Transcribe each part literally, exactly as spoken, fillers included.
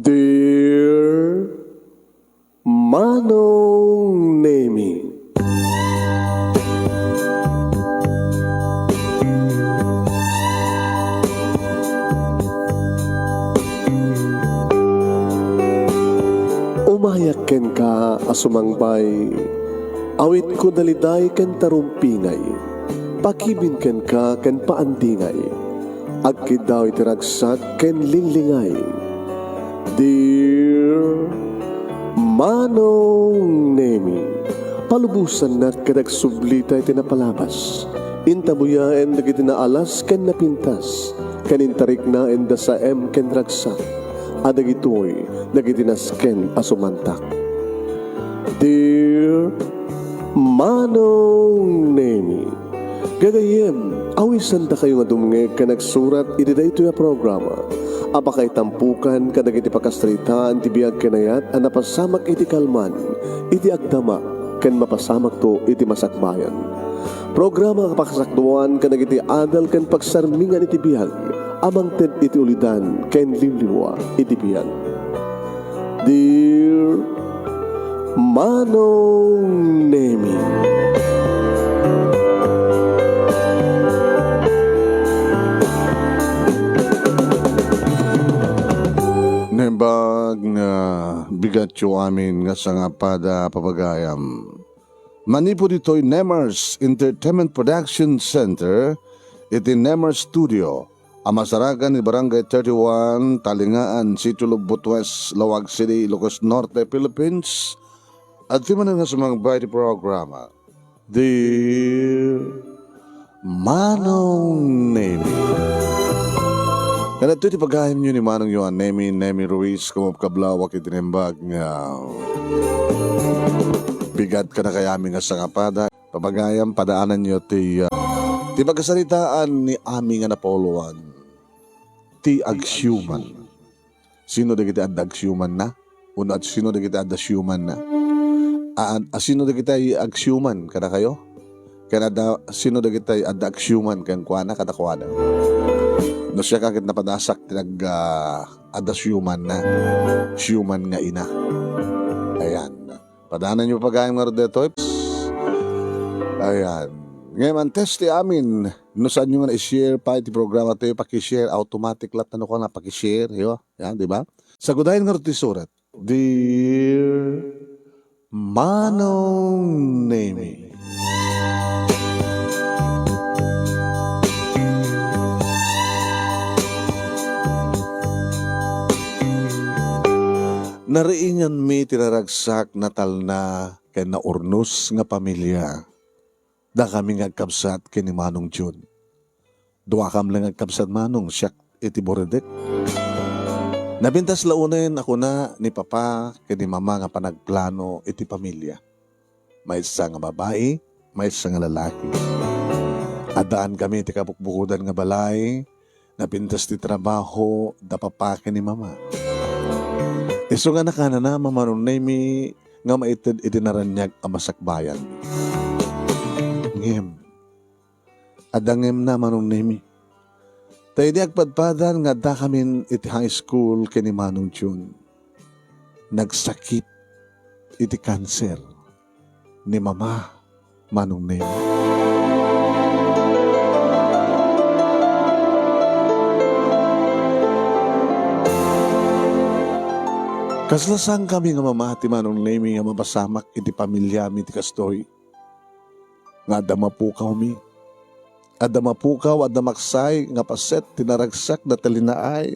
Dear Manong Nemi. Umayak kenka a sumangbay, awitko daliday ken tarumpingay, pakibin kenka ken paandingay. Agkiddaw iti ragsak ken linglingay. Dear Manong Nemi, palubosannak ket agsublita iti napalabas. Intabuyaen dagiti naalas ken napintas, ken intariknaen da saem ken ragsak, a dagitoy dagiti nasken a sumantak. Dear Manong Nemi, gagayyem, awisandakayo nga dumngeg ken agsurat iti daytoy a programa a pakaitampukan kadagiti pakasaritaan ti biag ken ayat a napasamak iti kalman, iti agdama, ken mapasamakto iti masakbayan. Programa nga pakasakduan kadagiti adal ken pagsarmingan iti biag a mangted iti ulidan ken liwliwa iti biag. Dear Manong Nemi. Naimbag nga bigatyo amin nga sangapada, papagayam. Manipud ditoy Nemars Entertainment Production Center, iti Nemars Studio, a masarakan iti Barangay thirty-one, Talingaan, Sitio Lubot West, Laoag City, Ilocos Norte, Philippines. Adtoy manen nga sumangbay iti programa, Dear Manong Nemi. Ken adtoy ti pagayamyo ni Manongyo a Nemi, Nemi Ruiz, kumapkablawak iti naimbag nga bigat kadakayo amin nga sangapada. Papagayam, padaananyo ti, ah, ti pagsaritaan ni amin nga napauluan, ti agsiuman. Sino dagiti adda agsiumanna? Wenno sino dagiti adda siumanna? A, a, sino dagiti agsiuman kadakayo? Ken adda, sino dagiti adda agsiuman kenkuana, kadakuada? No siak ket napadasak ti nag-, ah, adda siumanna. Siuman nga ina. Ayan. Padaananyo pagayam ngarud daytoy. Ayan. Ngem antes ti amin, no saanyo nga i-share pay ti programa tayo, paki-share, automatic latta no kua, paki-share, yo. Yan, di ba? Sagudayen ngarud ti surat. Dear Manong Nemi. Nariinganmi ti naragsak, natalna, ken naurnos nga pamilia. Dakami nga agkabsat ken ni Manong Jun. Duakam laeng nga agkabsat, Manong, siak iti buredek. Napintas la unen a kuna ni Papa ken ni Mama nga panagplano iti pamilia. Maysa nga babai, maysa nga lalaki. Addaankami iti kabukbukodan nga balay, napintas ti trabaho da Papa ken ni Mama. Isu nga nakanana, Manong Nemi, nga maited iti naraniag a masakbayan. Ngem, adda ngemna, Manong Nemi. Ta idi agpadpadan nga addakamin iti high school ken ni Manong Jun, nagsakit iti kanser ni Mama, Manong Nemi. Kasla saankami nga mamati, Manong Nemi, nga mapasamak iti pamiliami ti kastoy. Nga adda mapukawmi. Adda mapukaw, adda maksay nga paset ti naragsak, natalinaay,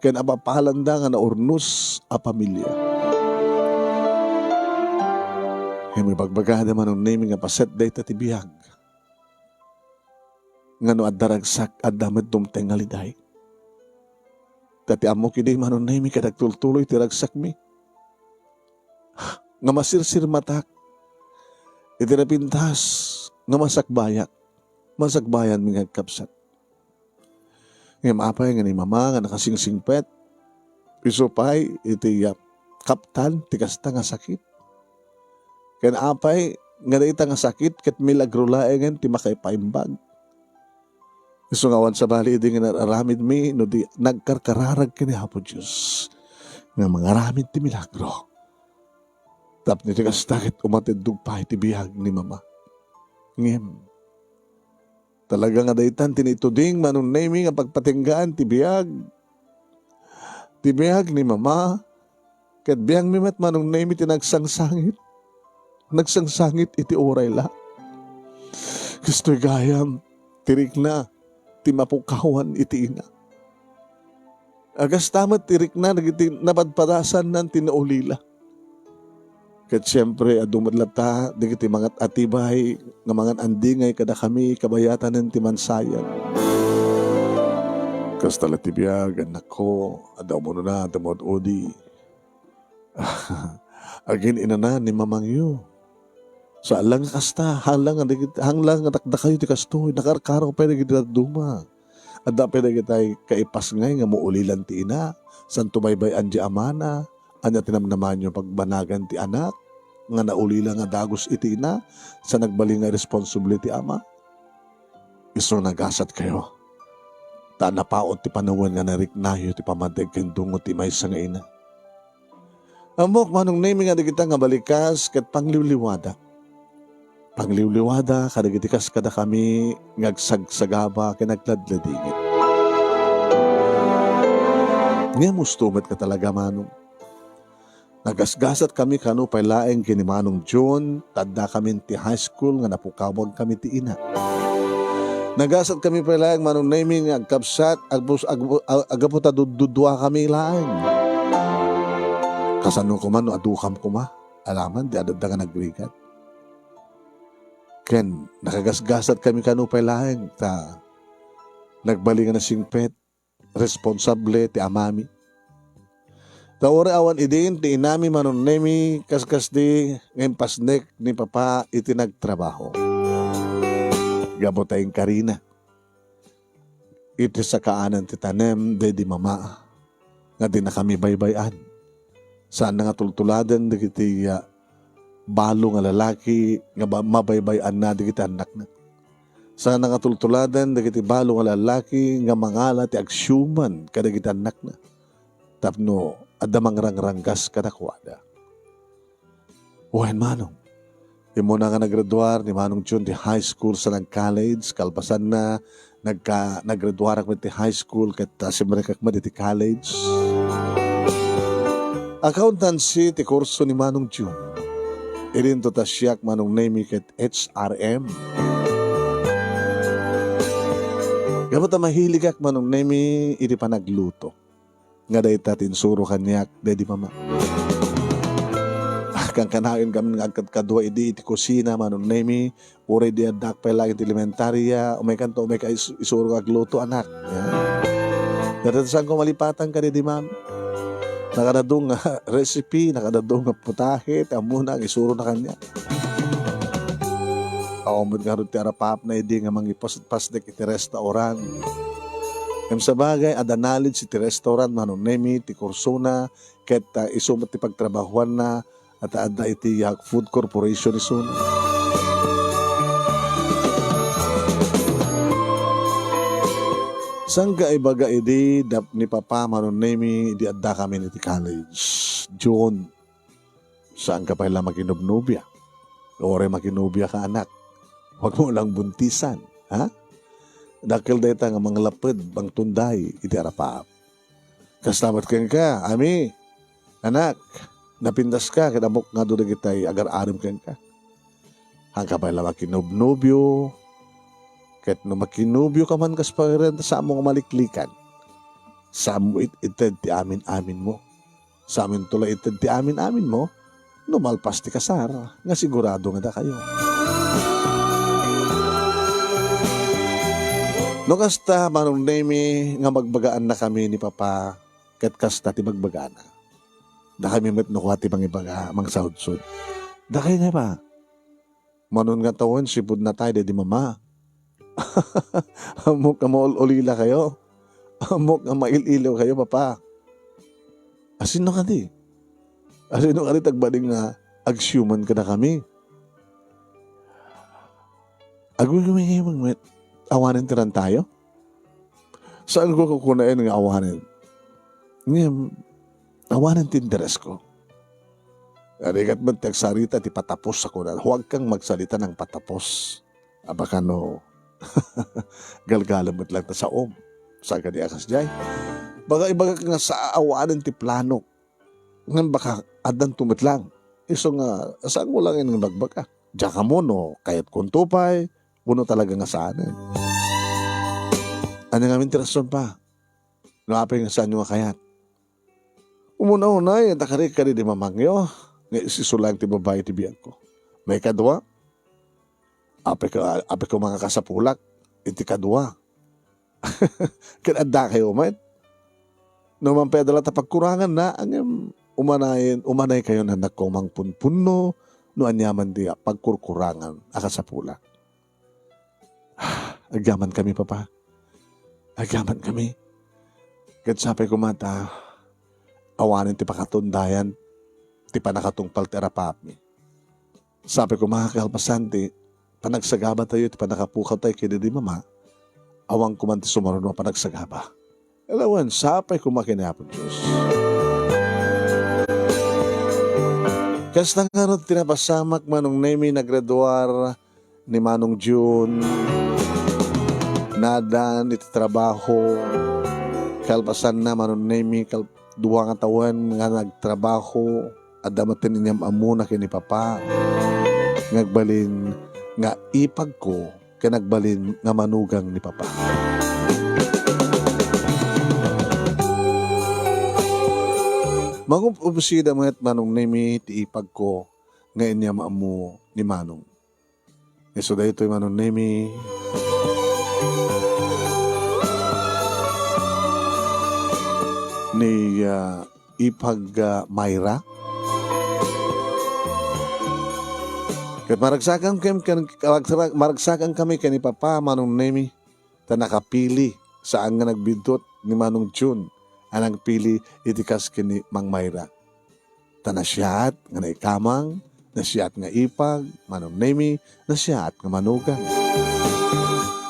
ken apapalanda nga naurnos a pamilia. Ngem ibagbagada, Manong Nemi, nga paset dayta ti biag. Nga no adda ragsak, adda met dumteng nga liday. Ta ti ammok idi, Manong Nemi, ket agtultuloy ti ragsakmi. Nga masirsirmatak iti napintas nga masakbayak, masakbayanmi nga agkabsat. Ngem apay nga ni Mama nga nakasingsingpet, isu pay iti, ah, kaptan ti kasta nga sakit? Ken apay nga dayta nga sakit ket milagro laengen ti makaipaimbag? Isu nga awan sabali idi nga inaramidmi no di nagkarkararag ken ni Apo Dios. nga mangaramid ti milagro. Tapno iti kasta ket umateddog pay ti biag ni Mama. Ngem, talaga nga daytan ti naituding, Manong Nemi, nga pagpatinggaan ti biag. Ti biag ni Mama, ket biagmi met, Manong Nemi, ti nagsangsangit. Nagsangsangit iti uray la. Kastoy gayam, ti rikna, ti mapukawan iti ina. Kasta met ti rikna dagiti napadpadasanna ti naulila. Ket siempre, adu met latta dagiti mangat-atibay nga mangan-andingay kadakami kabayatanen ti mansayan. Kasta la ti biag, annakko, adda umunona, adda maud-udi. Agin-inana ni mamangyo. Saan la nga kasta, haan la nga dagit-, haan la nga dakdakayo ti kastoy, nakarkaro pay dagiti dadduma. Adda pay dagiti kaipasngay nga maulilan ti ina, santo baybay-an ti amana, ania ti namnamaenyo pagbanagan ti anak, nga naulila nga dagus iti ina, sa nagbalin nga irresponsable ti ama? Isu nagasatkayo. Ta napaut ti panawen nga nariknayo ti pammateg ken dungot ti maysa nga ina. Ammok, Manong Nemi, nga dagita nga balikas ket pangliwliwada. Pangliwliwada kadagiti kas kadakami nga agsagsagaba ken agladladingit. Ngem husto met ka talaga, Manong. Nagasgasatkami kano pay laeng ken ni Manong John, ta addakamin ti high school nga napukawagkami ti ina. Nagasatkami pay laeng, Manong Nemi, nga agkabsat, agbus-, agbu-, a-, aggapu ta dudduduakami laeng. Kasano koma no adukam koma? Alaman, di adda nga nagrigat. Ken, nakagasgasatkami kano pay laeng, ta nagbalin nga nasingpet, responsable ti amami. Ta uray awan idin ti inami, Manong Nemi, kaskasdi nga impasnek ni Papa iti nagtrabaho. Gapu ta inkarina iti sakaanan ti tanem daydi Mama nga dinakami baybay-an. Saanna nga tultuladen dagiti, ah, balo nga lalaki nga ba-, mabaybay-anna dagiti annakna. Saanna nga tultuladen dagiti balo nga lalaki nga mangala ti agsiuman kadagiti annakna tapno adda mangrangranggas kadakuada. Wen, Manong, immuna nga nagraduar ni Manong John ti high school sa nag-college, kalpasanna, nagka-, nagraduarak met ti high school ket, ah, simrekak met iti college. Accountancy ti kurso ni Manong John. Idinto ta siak, Manong Nemi, ket H R M. Gapu ta mahiligak, Manong Nemi, iti panagluto. Nga dayta ti insuro kaniak daydi Mama. Ah, kankanayon kami nga agkadkadua idi iti kusina, Manong Nemi, uray di addaak pay laeng iti elementaria, umaykanto, umayka is-, isuro nga agluto, anak. Yan. Dayta ti saanko malipatan kadaydi Mami. Nakadadu nga recipe, nakadadu nga putahe, ti ammona nga isurona kaniak. Awan met ngarud ti arapaapna idi nga mangipasdek iti restaurant. Ngem sabagay, adda knowledge iti restaurant, Manong Nemi, ti kursona, ket, ah, isu met ti pagtrabahuanna, at adda iti, ah, food corporation isuna. Saan ka ibaga idi dap-, ni Papa, Manong Nemi, idi addakamin iti college? John, saanka pay la makinobnobia. Uray makinobiaka, anak. Huwag mo lang buntisan, ha? Dakkel dayta nga manglaped, mangtunday iti arapaap. Kasta met kenka, Ami, anak, napintaska ket ammok nga adu dagitay agar-arem kenka. Haanka pay la makinobnobio, ket no makinobioka man kas pagarian ta saanmo nga maliklikan. Saanmo it-, ited ti amin-aminmo. Saanminto la ited ti amin-aminmo no malpas ti kasar nga sigurado nga dakayo. No kasta, Manong Nemi, nga magbagaannakami ni Papa, ket kasta ti bagbagana. Dakami met no kua ti mangibaga, mangsaludsod. Dakay nga ba? Manon nga tawen, sipud natay daydi Mama. Ammok nga maul-ulila kayo. Ammok nga mail-iliw kayo, Papa. Asino kadi? Asino kadi ti agbalin nga agsiuman kadakami? Agwigwingimeng met, awanen ti rantayo? Saanko kukunaen nga awanen? Ngem, Awanen ti interesko. Rigat met ti agsarita ti patapos a kunana, "Huwag kang magsalita ng patapos." Aba kano, galgalem met lang ta saom. Saan kadi a kasdiay? Baga ibagak nga sa awanen ti planok. Ngem baka addanto met lang. Isu nga, saanko lang nga ibagbaga. Diak ammo no kayatkonto pay, wenno talaga nga saanen. Ania ngamin ti rason, Pa? No apay nga saanyo nga kayat? Umuna-una, ita kari kadi di mamangyo, nga isu lang ti babai ti biagko. Maikadua, apay ka, apay ko makakasapulak iti kadua. Ket adda kayo met. No man pay adda latta pagkuranganna, ngem umanayen, umanay kayo nga agkumangpunpunno no aniaman ti pagkurkurangan a kasapulak. Agyamankami, Papa. Agyamankami. Ket sapay koma ta awanen ti pakatundayan ti pannakatungpal ti arapaapmi. Sapay koma kalpasan ti panagsagabatayo ti pannakapukawtayo ken ni Mama, awan koma ti sumaruno a panagsagaba. Alawen, sapay koma ken ni Apo Dios. Kasta ngarud ti napasamak, Manong Nemi, nagraduar ni Manong June. Nadan iti trabaho. Kalpasanna, Manong Nemi, kal-, dua nga tawen nga nagtrabaho. Adda met ti inyam-ammona ken ni Papa. Nga agbalin nga ipagko ken agbalin nga manugang ni Papa. Mangup-upsida met, Manong Nemi, ti ipagko nga inyam-ammo ni Manong. Isu daytoy, Manong Nemi, ni, ah, ipag, ah, Myra. Ket maragsakan kem-, ken, maragsa-, maragsakan kami ken ni Papa, Manong Nemi, ta nakapili, saan nga nagbiddut ni Manong June a nagpili iti kas ken ni Mang Myra. Ta nasiat nga naikamang, nasiat nga ipag, Manong Nemi, nasiat nga manugang.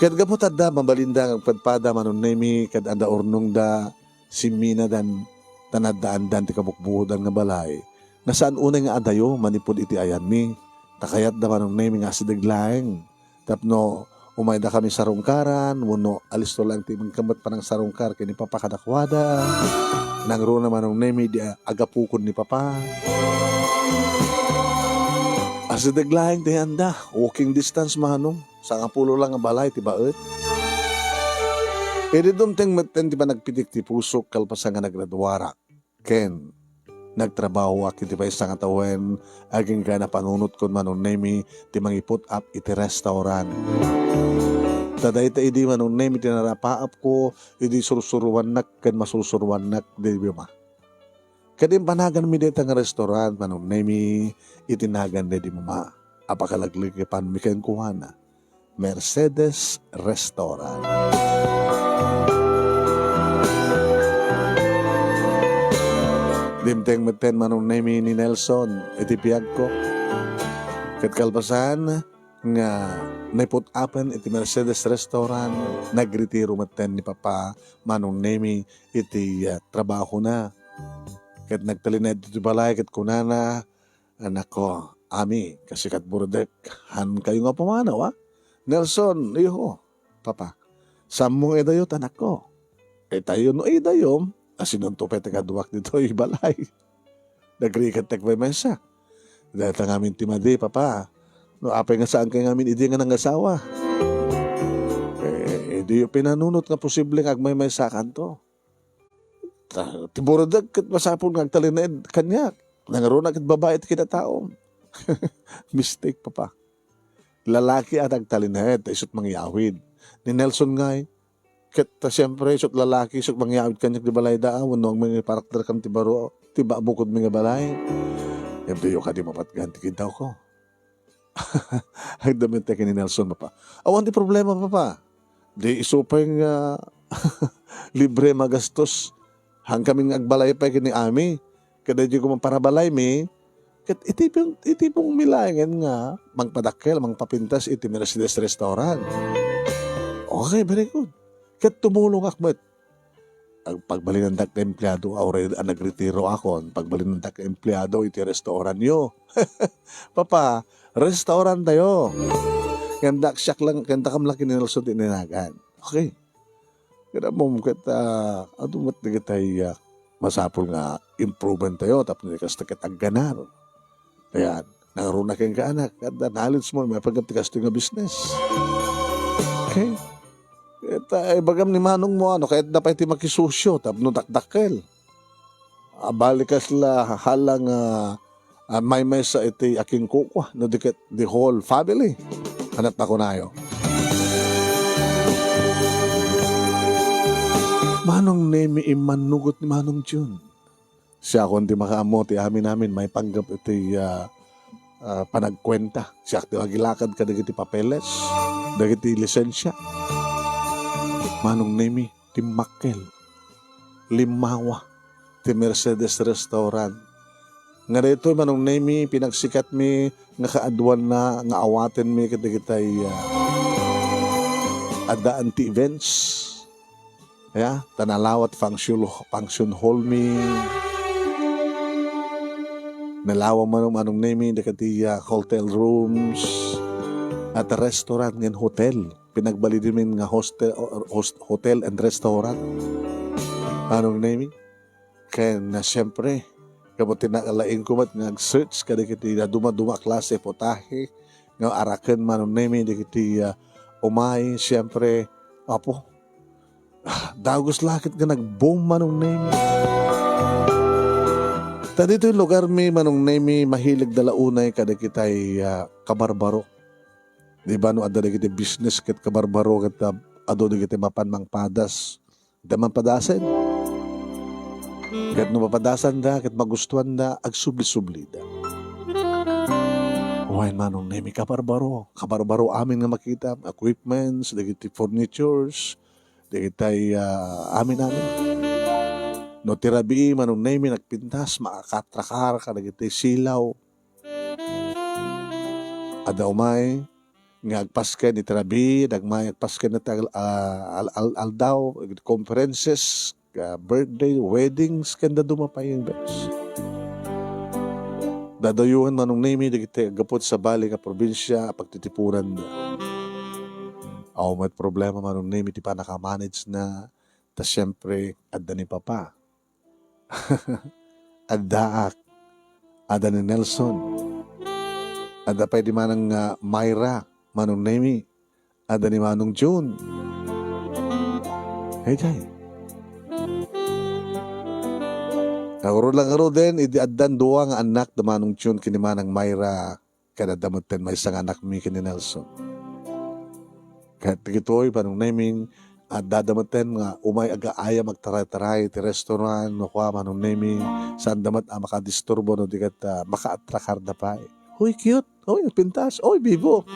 Ket gapu ta adda mabalinda nga agpadpada, Manong Nemi, ket adda urnongda, simminadan, ta naddaandan ti kabukbukodan nga balay, nga saan unay nga adayo manipud iti ayanmi, ta kayatda, Manong Nemi, nga asideg laeng. Tapno umaydakami sarungkaran, wenno alisto laeng ti mangkemmet panangsarungkar ken ni Papa kadakuada. Nangruna, Manong Nemi, di a-, agapukon ni Papa. Asideg laeng ti anda, walking distance, Manong. Sangapulo lang nga balay ti baet. Idi dumteng metten ti panagpitik ti pusok kalpasan nga nagraduarak. Ken nagtrabahoak iti maysa nga tawen, agingga napanunotkon, Manong Nemi, ti mangiput-ap iti restaurant. Ta dayta idi, Manong Nemi, ti narapaapko idi sursuruannak ken masursuruannak daydi Mama. Ket impanaganmi dayta nga restaurant, Manong Nemi, iti nagan daydi Mama a pakalaglagipanmi kenkuana. Mercedes Restaurant. Dimteng metten, Manong Nemi, ni Nelson iti biagko. Ket kalpasan nga naiput-apen iti Mercedes Restaurant, nagretiro metten ni Papa, Manong Nemi, iti, ah, trabahona. Ket nagtalinaed iti balay ket kunana, "Anakko, Ami, kasikatmo dek, han kayo nga pumanaw, a?" "Nelson, iho, Papa, saanmo nga idayot, anakko?" "Itayo no idayom, a sinonto pay ti kaduak ditoy balay. Nagrikettek pay maysa. Dayta ngamin ti madi, Papa. No apay nga saan kay ngamin idi nga nangasawa?" "Eh, idiyo pinanunot nga posible nga agmaymaysakanto." Ta, ti burudak ket masapul nga agtalinaed kaniak. Nangruna ket babai ti kinataom. Mistake, Papa. Lalaki a nagtalinaed, ta isut' mangyawid. Ni Nelson ngay, ket ta, siempre, isut' lalaki, isut' mangyawid kaniak di balayda, a, wenno agmangiparakder kam ti baro, ti ba-, bukodmi nga balay. Ngem diyo kadi mapatgan ti kiddawko. Agdamit ken ni Nelson, Papa. Awan ti problema, Papa. Di isu pay nga libre magastos. Hankami nga agbalay pay ken ni Ami. Ket daydi koma parabalaymi, ket itipon, itipongmi laengen nga mangpadakkel, mangpapintas iti Mercedes Restaurant. Okay, very good. Ket tumulongak met. Ag-, pagbalinandak nga empleado, a, uray a nagretiro akon, pagbalinandak nga empleado iti restauranyo. Papa, restaurant tayo. Kanda siak lang, kanda kam lang kinilso ti ninagan. Okay. Kada mo ket, ah, adu met dagitay, ah, masapul nga improvement tayo, tapno di kasta ket agganar. Ayan. Nangruna kenka, anak, kada knowledge mo, maipanggep ti kastoy nga business. Okay? Ket, ah, ibagam ni manong mo, ano, kayatna pay ti makisosyo, tapno dakdakkel. Ah, bali kasla hala nga, ah, maymaysa iti akinkukua, no di ket the whole family. Ania ti kunayo? Manong Nemi, immannugot ni Manong Jun. Siakon ti makaammo ti amin-amin maipanggep iti, ah, ah, panagkuenta. Siak ti agilakad kadagiti papeles, dagiti lisensia. Manong Nemi, timmakkel. Limmawa ti Mercedes Restaurant. Nga daytoy, Manong Nemi, pinagsikatmi nga kaaduanna nga awatenmi kadagitay, ah, addaan ti events. Ya, ta nalawa ti function, function hall mi. Nalawa man, Manong Nemi, dagiti, ah, hotel rooms at restaurant ngan hotel. Pinagbalidmin nga hostel, or host-, hotel and restaurant. Manong Nemi, ken, ah, siyempre, gapu ti nalaingko met nga ag-search kadagiti dadumaduma a klase a putahe nga araken, Manong Nemi, dagiti, ah, umay, siyempre, apo, ah, dagus la ket nga nag-boom, Manong Nemi. Ta ditoy lugarmi, Manong Nemi, mahiligda la unay kadagitay, ah, kabarbaro. Di ba, no adda dagiti business ket kabarbaro ket, ah, adu dagiti mapan mangpadas. Ita manpadasen. Ket no mapadasanda ket magustuanda, agsubli-sublida. Wen, Manong Nemi, kabarbaro. Kabarbaro amin nga makita, equipments, dagiti furnitures, dagitay, ah, amin-amin. No ti rabii, Manong Nemi, nagpintas, makakatrakar kadagiti silaw. Adda umay nga agpasken iti rabii, dagmay agpasken iti al-, ah, al-, al-, aldaw, conferences, ah, birthday, weddings, ken dadduma pay nga events. Dadayoen, Manong Nemi, dagiti aggapu iti sabali nga probinsia a pagtitiponanda. Awan met problema, Manong Nemi, ti pannakamanagena, ta siempre, adda ni Papa. Addaak. Adda ni Nelson. Adda pay di manang, ah, Myra, Manong Nemi. Adda ni Manong June. Daydiay. Ngarud la ngaruden, idi addan dua nga annak da Manong June ken ni Manang Myra. Ken adda metten maysa nga anakmi ken ni Nelson. Ket dagitoy, Manong Nemi, adda metten nga umay agaayam agtaray-taray iti restaurant, no kua, Manong Nemi, saanda met a makadisturbo no di ket, ah, makaatrakarda pay. Uy, cute! Uy, pintas! Uy, bibo!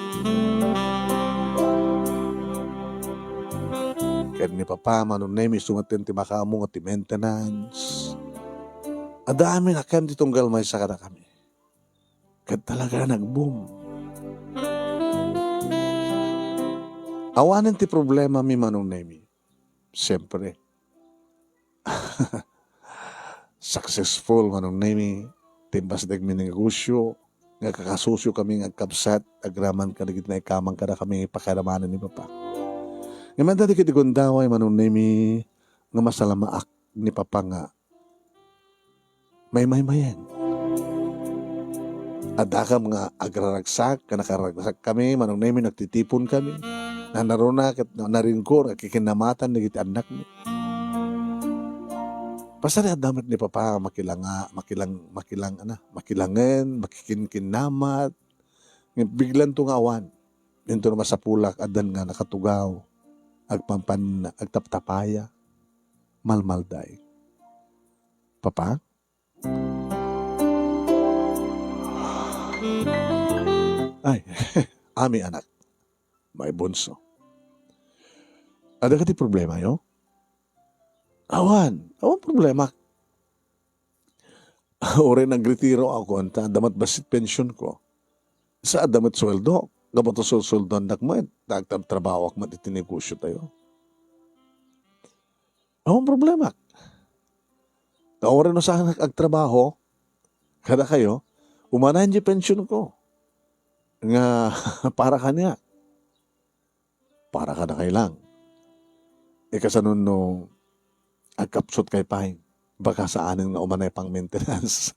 Ken ni Papa, Manong Nemi, isu metten ti makaammo nga ti maintenance. Adda amin a ken ti tunggal maysa kadakami. Ket talaga nag-boom. Awanen ti problemami, Manong Nemi. Siyempre. Successful, Manong Nemi. Ti imbasdegmi nga negosyo, nga kakasusiokami nga agkabsat, agraman kadagiti naikamang kadakami nga ipakiaramanen ni Papa. Ngem adda dagiti gundaway, Manong Nemi, nga masalamaak ni Papa nga maymaymayen. Addakam nga agraragsak, ken nakaragsakkami, Manong Nemi, nagtitiponkami. Nanaruna ket na-, naringkor, agkikinnamatan dagiti annakmi. Pasari adda met ni Papa makilanga-, makilang-, makilang-, ana, makilangen, makikinkinnamat. Ngem biglanto nga awan. Inton masapulak, addan nga nakatugaw, agpampan-, agtaptapaya, malmalday. Papa? Ay, ami anak. May bunso. Adda kadi problemayo? Awan. Awan problema. Uray nagretiro ako, anta, adda met bassit pension ko. Sa adda met sueldo. Gapu ta sul-, sueldoandak met. Ta agtrabtrabahoak met iti negosyo tayo. Awan problemak. Ta uray no saanak agtrabaho, kadakayo, umanayen ti pensionko. Nga, para kaniak. Para kadakay lang. E, kasano no agkapsutkay pay, baka saanen nga umanay pang maintenance.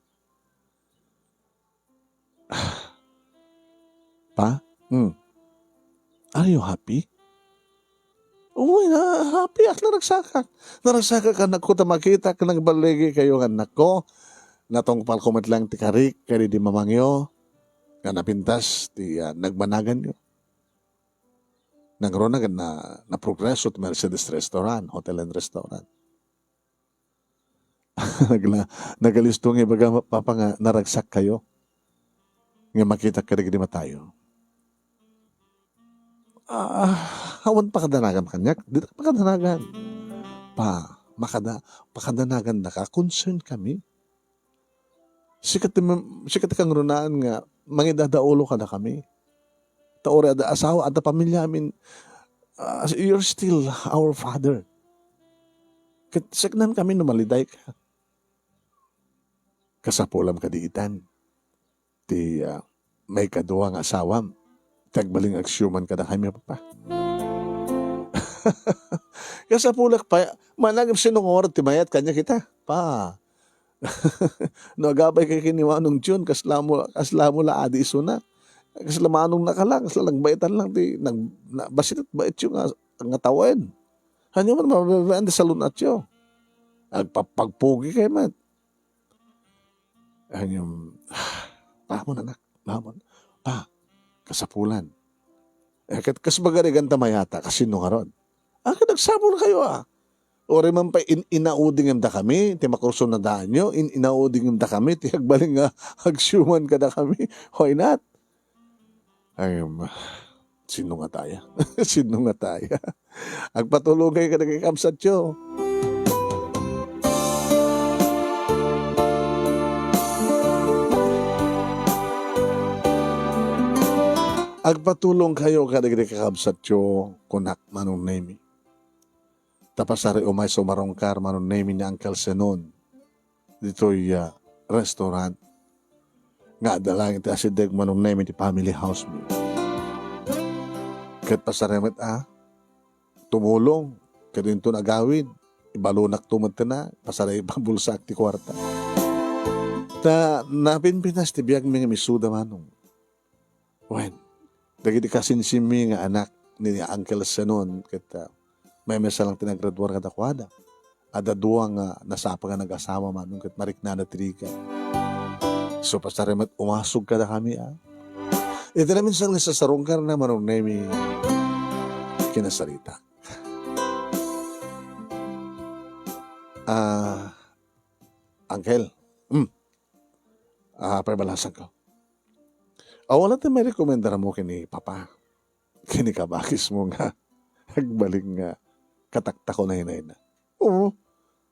Pa? Hmm. Are you happy? Uy, na, happy ak, naragsakak. Naragsakak, anakko, ta makitak nga nagballigi kayo nga annakko. Natungpalko met lang ti karik kadagiti mamangyo nga napintas ti, ah, nagbanaganyo. Nangruna ket na, naprogreso ti Mercedes Restaurant, Hotel and Restaurant. Nagla-, nagalisto nga ibaga, Papa, nga naragsak kayo, nga makitak kadagidi matayo. Ah, awan pakadanagan kaniak? Dita pakadanagan. Pa, makada-, pakadanagan da ka, concern kami. Sika ti mem-, sika ti kangrunaan nga mangidadaulo kadakami. Ta uray adda asawa, adda pamilya amin, ah, you're still our father. Ket seknan kami no maliday ka. Kasapulam kadi itan ti, ah, maikadua nga asawam. Ti agbalin nga agsiuman kadakami, Papa. Kasapulak pay, managem sino nga ti mayat kaniak ita, Pa. No agabay kay ken ni Manong Jun, kasla mo, kasla mo la adi isuna. Kasla manong na ka lang, kasla nagbaitan lang ti nag-, na-, bassit et baityo nga, nga tawen. Ania man, mababayan ti salun-atyo. Agpapagpugi kay met. Ania, Pa, mo, anak, Pa, mo. Pa, kasapulan. E, ket kas bagarigan ta mayata, kasino ngarud? A, ket agsapul kayo, a. Uray man pay in-, inaudingem dakami, ti makursunadaanyo, in-, inaudingem dakami, ti agbalin nga agsiuman kadakami. Why not? Ay, ma-, sino nga taya? Sino nga taya? Agpatulongay kadagiti kabsatyo. Agpatulong kayo kadagiti kakabsatyo, kunak, Manong Nemy. Ta pasari umay sumarungkar, Manong Nemy, ni Uncle Senon ditoy, ah, restaurant nga adda laeng ti asideg, Manong Nemy, ti family house mi. Ket pasari met a tumulong, ket inton agawid, ibalonakto met na, pasari ipabulsaak ti kuarta. Ta napinpinas ti biagmi nga misuda, Manong. Wen, dagiti kasinsinmi nga anak ni Uncle Senon ket, ah, maymaysa lang ti naggraduar kadakuada. Adda dua nga nasapa nga nag-asawa, Manong, ket mariknada ti rigat. So, pasari met umasog kadakami, a. Iti naminsan nga sasarungkarna, Manong Nemy, kinasarita. Ah, Uncle, hmm. Ah, apay balasan ko. Awan ti mairekomendarmo ken ni Papa, ken ni kabakismo nga agbalin nga kataktakon a inayna? Oo.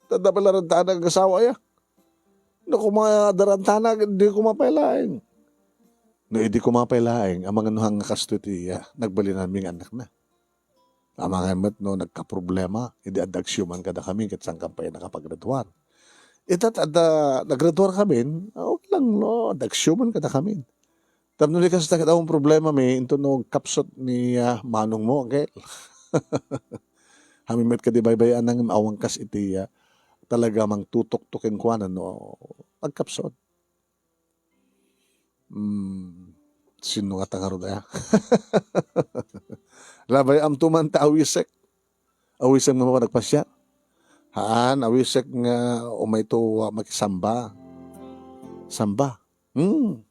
Ta adda pay la rantana nga asawa, aya. No koma adda rantana, di koma pay laeng. No idi koma pay laeng, amangan no haan nga kastoy ti, ah, nagbalinanmi nga annakna. Amangan met no nagkaproblema, idi adda agsiuman kadakami, ket saan ka pay nakapagraduar. Ita ta adda nagraduar kamin, a, okay lang, no, adda agsiuman kadakamin. Tapno di kasta ket awan problema mi, inton no agkapsut ni, ah, manongmo, Uncle. Amin met kadi baybay-an nga awan kas iti, ah, talaga mangtutuktok kenkuana no agkapsut. Hmm, sino nga tangarod aya? Labay, amto man ta awisek. Awisek nga mapagpasiar. Haan, awisek nga umayto, ah, makisamba. Samba. Hmm.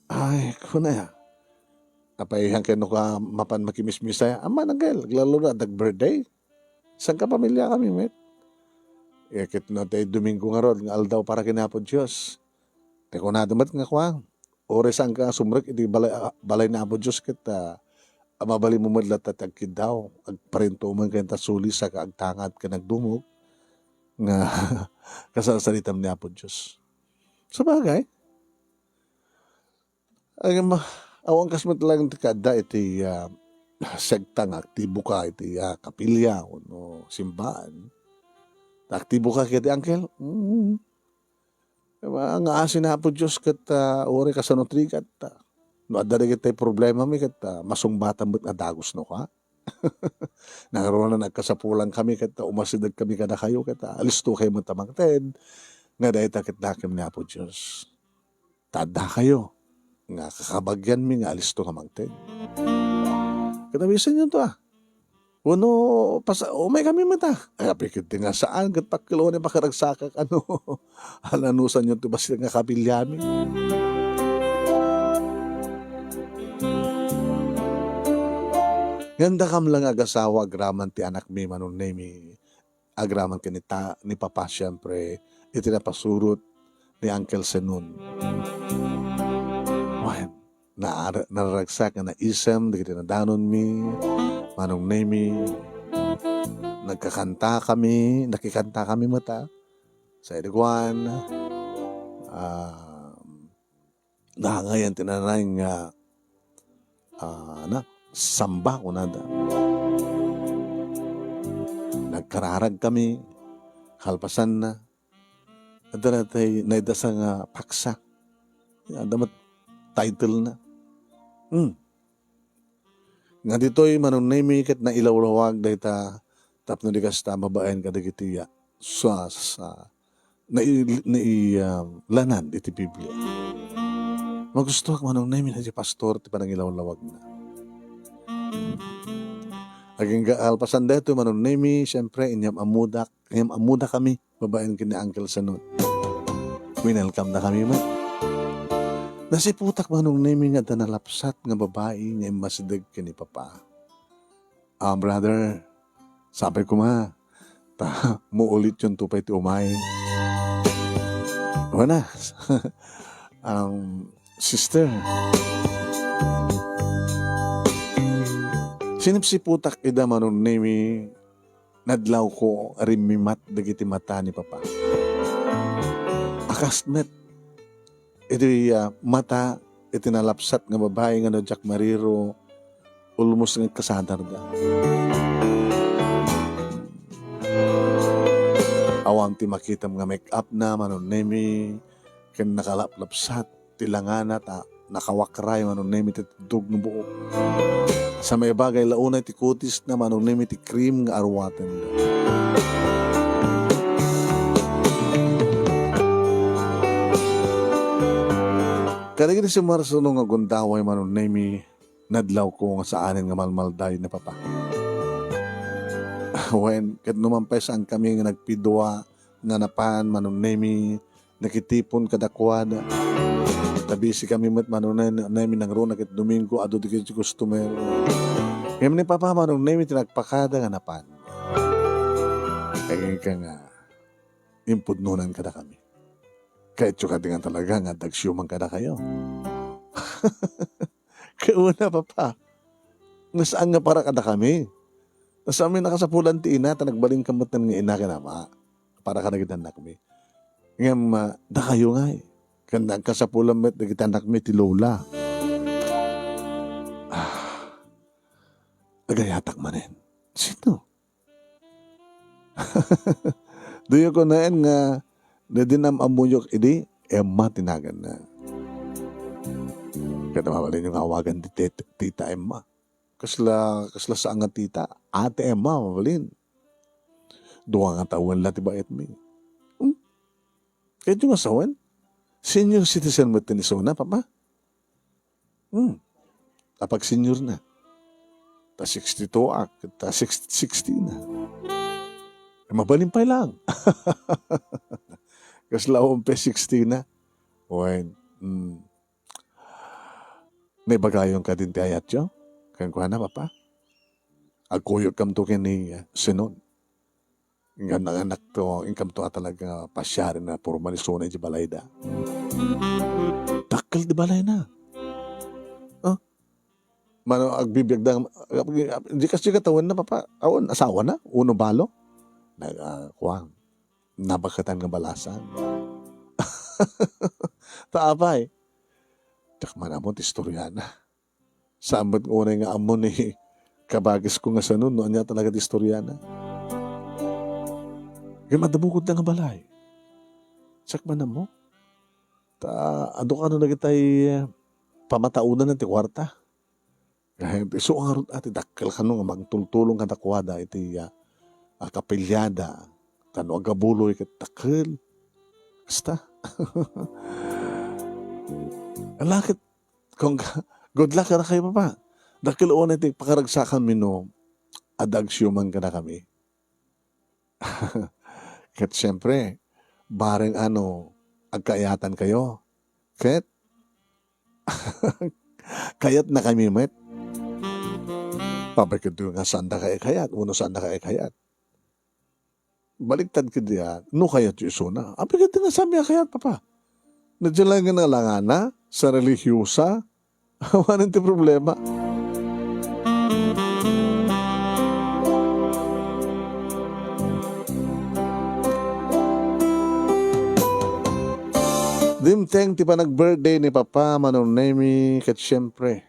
Ay, kuna ya. Apay, han kenno ka mapan makimismisay? Aman, Uncle, aglalura, dag birthday. Saan ka pamilya kami, met? E, ket no, tay Domingo ngarud nga aldaw para ken Apo Dios. Tay kunada met nga kuan, uray saan ka sumrek iti balay, ah, balay ni Apo Dios ket, ah, mabalin mo met latta ti agkiddaw, agparinto man ken ta suli saka agtangad ken agdumog nga kasarsaritam ni Apo Dios. Sabagay, ay, ma-, awan kas met lang ti kaadda iti, ah, sekta nga aktibo ka iti, ah, kapilya wenno simbaan. Ta aktibo ka ket, uncle? Mm. Nga asi ni Apo Dios ket, ah, uray kasano ti rigat, ah. No adda dagiti problemami ket, ah, masungbatan met nga dagusno ka. Nangruna nagkasapulan kami ket, ah, umasideg kami kadakayo ket, ah, alisto kayo met a mangted nga dayta ket nakem ni Apo Dios. Ta adda kayo nga kakabagianmi nga alisto nga mangted. Ket awisenyo to, ah. Wenno pas-, umay kami met, ah. Ay, apay ket ti nga saan ket pakkel unay pakaragsakak, ano, alanusanyo ti bassit nga kapiliami. Ngem dakam la nga agasawa agraman ti anakmi, Manong Nemi, agraman ken ni ta-, ni Papa, siempre, iti napasurot ni Uncle Senon. Wen, naar-, naragsak nga naisem dagiti nadanonmi, Manong Nemi. Nagkakanta kami, nakikanta kami met, ah. Sa idi kuan, ah, nangayan ti nanay nga, ah, na, samba, kunada. Nagkararag kami, kalpasanna, adda natay naidasa nga paksa. Adda met title na. Hmm. Nga ditoy, Manong Nemi, ket nailawlawag dayta tapno di kasta babaen kadagiti ya-, sa, sa, nai-, nai-, ah, lanan iti Biblia. Magustuak, Manong Nemi, na di pastor ti panangilawlawagna. Agingga alpasan daytoy, Manong Nemi, siyempre, inyam-ammodak, inyam-ammoda kami babaen ken ni Uncle Sanon. Winelcome na kami met. Nasiputak, Manong Nemi, nga adda nalapsat nga babai nga immasideg ken ni Papa. Ah, brother, sapay koma, ta maulityonto pay ti umay. Wana, um, sister, sinipsiputak ida, Manong Nemi, nadlawko, rimmimat dagiti mata ni Papa. A kas met iti, ah, mata iti nalapsat nga babai nga no diak mariro, almost nga kasadarda. Awan ti makitam nga make-up na, Manong Nemi, ken nakalaplapsat ti langana ta nakawakray, Manong Nemi, ti tugtog nga buok. Sa maibagay la unay ti kutis na, Manong Nemi, ti cream nga arwaten. Kadagiti simmarsuno nga gundaway, Manong Nemi, nadlawko nga saanen nga malmaldayon ni Papa. Wen, ket numan pay saan kami nga nagpidua nga napan, Manong Nemi, nakitipon kadakuada. Ta busy kami met, Manong Nemi, nangruna ket Domingo, adu dagiti customer. Ngem ni Papa, Manong Nemi, ti nagpakada nga napan. Agingga nga impudnonan kadakami. Kayatyo kadi nga talaga nga adda agsiuman kadakayo. Ket una, Papa, nga saan nga para kadakami. Ta saanmi nakasapulan ti ina, ta nagbalin ka met nga ina ken ama. Para kadagiti annakmi. Ngem, ah, dakayo ngay. Ken nagkasapulan met dagiti annakmi ti lola. Ah, agayatak manen. Sino? Diyo kunaen nga, no dinam-ammoyo idi, Emma ti naganna. Ket mabalinyo nga awagan ti tit-, Tita Emma. Kasla, kasla saan nga tita? Ate Emma, mabalin. Dua nga tawen la ti baetmi. Hmm? Kayatyo nga sawen? Senior citizen met ti ni Sona, Papa? Hmm. Apag-senior na. Ta sixty-two ak, ta six-, sixty na. Eh, mabalin pay lang. Kasla umpe sixty na. Wen, hmm. Naibagayon kadin ti ayatyo? Kenkuana, Papa? Agkuyogkamto ken ni, eh, Sinon. Nga nanganak to, inkamto a talaga nga pasiaren a porma ni Sona iti balayda. Dakkel ti balayna. Ah? Mano, agbibiagda, di kas-, di katawenna, Papa? Awan, asawana? Uno balo? Nag-, ah, kuwan. Nabaketan nga balasan. Ta apay? Diak man ammo ti istoriana. Saan met nga unay nga ammo ni kabagisko nga Sanon no ania talaga ti istoriana. Ngem adda bukodda nga balay. Siak man ammo. Ta adu kano dagitay, eh, pamataodan ti kuarta. Eh, isu ngarud a ti dakkel kano nga mangtultulong kadakuada iti, ah, ah, kapiliada. Ta no agabuloy ket dakkel. Kasta. Ala ket, kung good luck kadakayo, Papa. Dakkel unay ti pakaragsakanmi no adda agsiuman kadakami. Ket siempre, bareng ano, agkaayatankayo. Ket kayatnakami met. Apay ketdi nga saandaka ikayat, wenno saandaka ikayat. Baliktad ketdi a, no kayatyo isuna. Apay ketdi nga saanmi a kayat, Papa. Nadya laeng nga nalangana, sa relihiyosa, awanen ti problema. Dimteng ti panag-birthday ni Papa, Manong Nemi, ket siempre,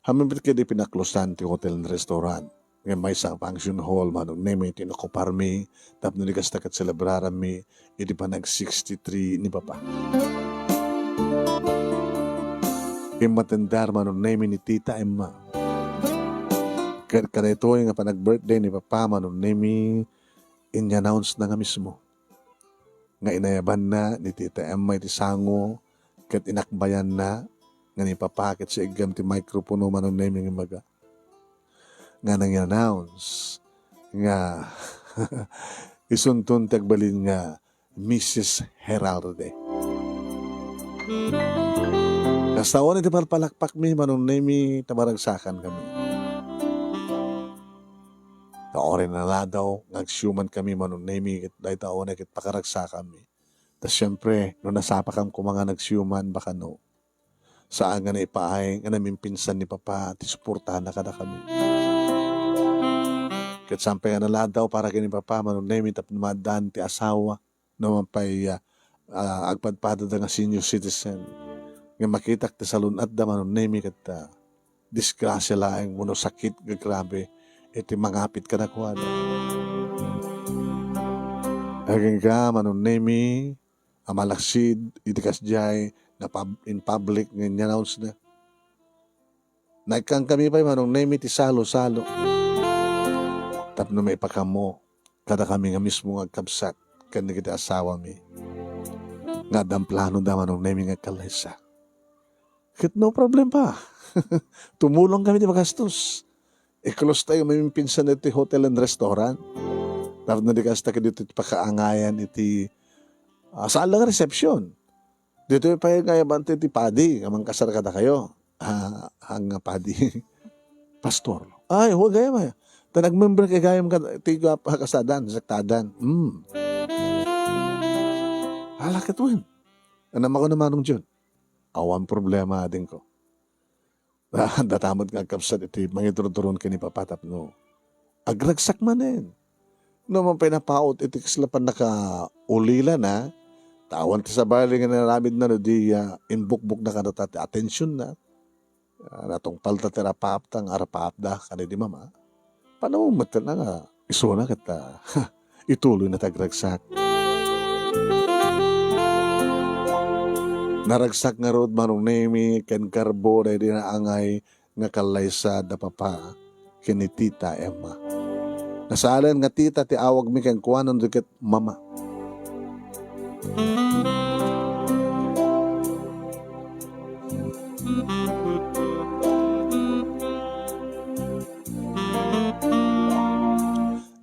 hammom met ketdi pinaklosan ti hotel and restaurant. Ngem maysa a function hall, Manong Nemi, ti inokuparmi tapno di kasta ket selebraranmi iti panag sixty-three ni Papa. Immatender, Manong Nemi, ni Tita Emma. Ket kadaytoy nga panag-birthday ni Papa, Manong Nemi, in-announce na nga mismo nga inayabanna ni Tita Emma iti sango ket inakbayanna nga ni Papa ket saiggem ti microphone, Manong Nemi, nga imbaga nga nang-announce nga isunton ti agbalin nga Missus Heralde. Kasta unay ti palpalakpakmi, Manong Nemi, ta maragsakan kami. Ta uray naladaw nga agsiuman kami, Manong Nemi, ket dayta unay ket pakaragsakanmi. Ta siempre, no nasapakam koma nga nagsiuman, baka no, saan nga naipaay nga namimpinsan ni Papa ti suportana kadakami. Ket saan pay nga naladaw para ken ni Papa, Manong Nemi, tapno maaddaan ti asawa, no man pay, ah, ah, agpadpadada nga senior citizen. Nga makitak ti salun-atda, Manong Nemi, ket, ah, disgrasya laeng wenno sakit nga grabe iti mangapit kadakuada. Agingga, Manong Nemi, a malaksid iti kasdiay nga pub-, in public nga in-announce na. Naikkan kami pay, Manong Nemi, ti salo-salo tapno maipakammo kadakami nga mismo nga agkabsat ken dagiti asawami nga addan planoda, Manong Nemi, nga agkallaysa. Ket no problem pa. Tumulong kami ti magastos. I-close tayo mamimpinsan iti hotel and restaurant. Tapno di kasta ket ditoy ti pakaangayan iti, ah, saan lang reception. Ditoy pay nga ayaban ti padi nga mangkasar kadakayo. Ah, ang padi. Pastor. Ay, huwag gayam, ay. Ta nag-member kay gayam ka, ti gap-, kasadan, sektadan. Hmm. Ala ket wen. Ano man ko na, Manong Jun? Awan problema, adingko. Adda ta met nga agkabsat iti mangituruturon ken ni Papa tapno agragsak manen. No man pay napaut iti kasla pannakaulilana, ta awan ti sabali nga inaramidna no di, ah, inbukbokna kadata ti atensionna. Ah, natungpalta ti arapaapta nga arapaapda kadaydi mama. Paano met nga isuna ket, ah, ituloyna ti agragsak? Naragsak ngarud, Manong Nemi, ken Garbo daydi naangay nga kallaysa da Papa ken ni Tita Emma. Nasalen nga tita ti awagmi kenkuana no di ket mama.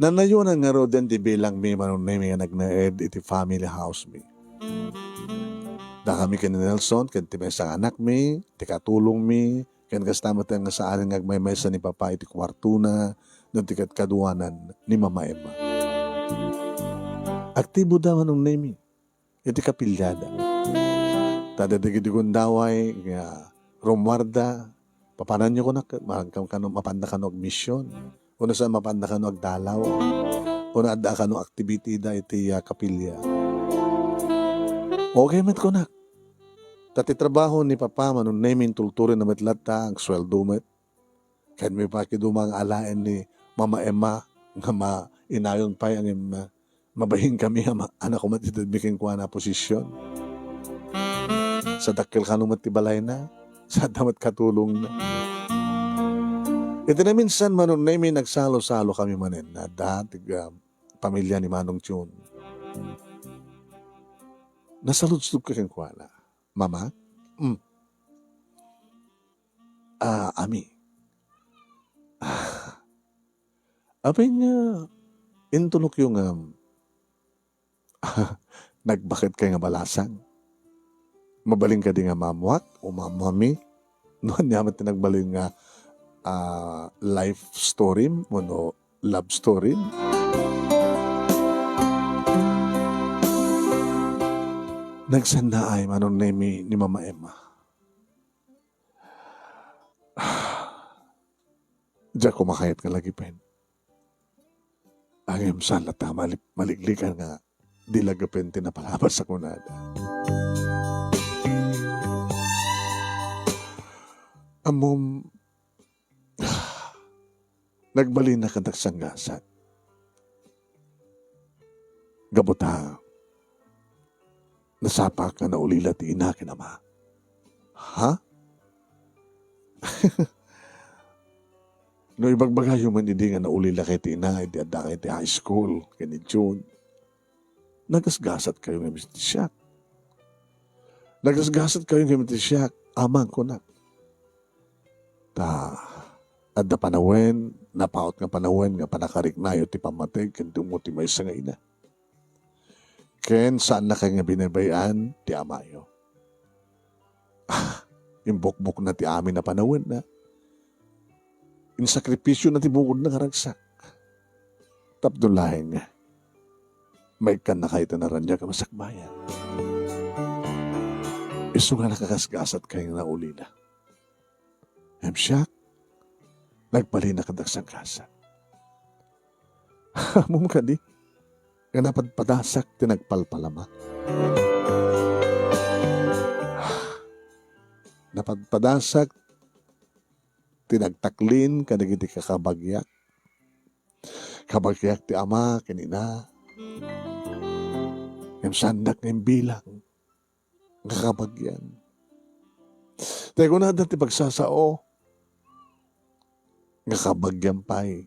Nanayonan ngaruden ti bilangmi, Manong Nemi, nga nagnaed iti family house mi. Dakami ken ni Nelson ken ti maysa nga anakmi, ti katulongmi, ken kasta met nga saan nga agmaymaysa ni Papa iti kuartona no di ket kaduanan ni Mama Emma. Aktibo da, Manong Nemi, iti kapiliada. Ta dagiti gundaway nga rummuarda, papananyo kunak, mapan-, kano, mapanda kano agmision, wenno saan mapanda kano agdalaw, wenno adda kano activity da iti, ah, kapilya. Okay met kunak. Ta ti trabaho ni Papa, Manong Nemi, intulturen na met latta, agsueldo met. Ken mipakiduma nga alaen ni Mama Emma nga ma-, inayon pay ngem, ah, Mabain kami a ma-, anak ko met itedmi kenkuana a posisyon. Sa dakkel kano met ti balayna, sa adda met katulongna. Iti naminsan, Manong Nemi, nagsalo-salo kami manen. Adda ti, ah, pamilya ni Manong Chun. Nasaludsodko kenkuana, "Mama?" "Mm." "Ah, Ami." "Ah, apay nga intulokyo nga nagbaket kay nga balasang? Mabalin kadi nga maammoak o maammoami? No ania met ti nagbalin nga, ah, life story wenno love story?" Nagsannaay, Manong Nemi, ni Mama Emma. Diak kumakayat nga lagipen. Ngem saan latta mali-, maliklikan nga di lagipen ti napalabas a kunada. Ammom, nagbalinnak a dagsanggasat. Gapu ta, nasapak nga naulila ti ina ken ama. Ha? No ibagbagayo man idi nga naulila kay ti ina idi adda kay ti high school ken ni June, nagasgasat kayo nga mistisiak. Nagasgasat kayo nga mistisiak, amang kunak. Ta adda panawen, napaut nga panawen nga panakariknayo ti pammateg ken dumo ti maysa nga ina. Ken saanna kay nga binabay-an ti amayo. Ah, imbukbokna ti amin a panawenna. Insakripisiona ti bukodna nga ragsak. Tapno laeng, maikkannakayo ti naraniag a masakbayan. Isu nga nakagasgasat kay nga naulila. Ngem siak, nagbalinnak a dagsanggasat. Ammom kadi, nga napadpadasak ti nagpalpalama. Napadpadasak ti nagtaklin kadagiti kakabagiak. Kabagiak ti ama ken ina. Ngem saandak nga imbilang nga kabagian. Ta kunada ti pagsasao, nga kabagian pay,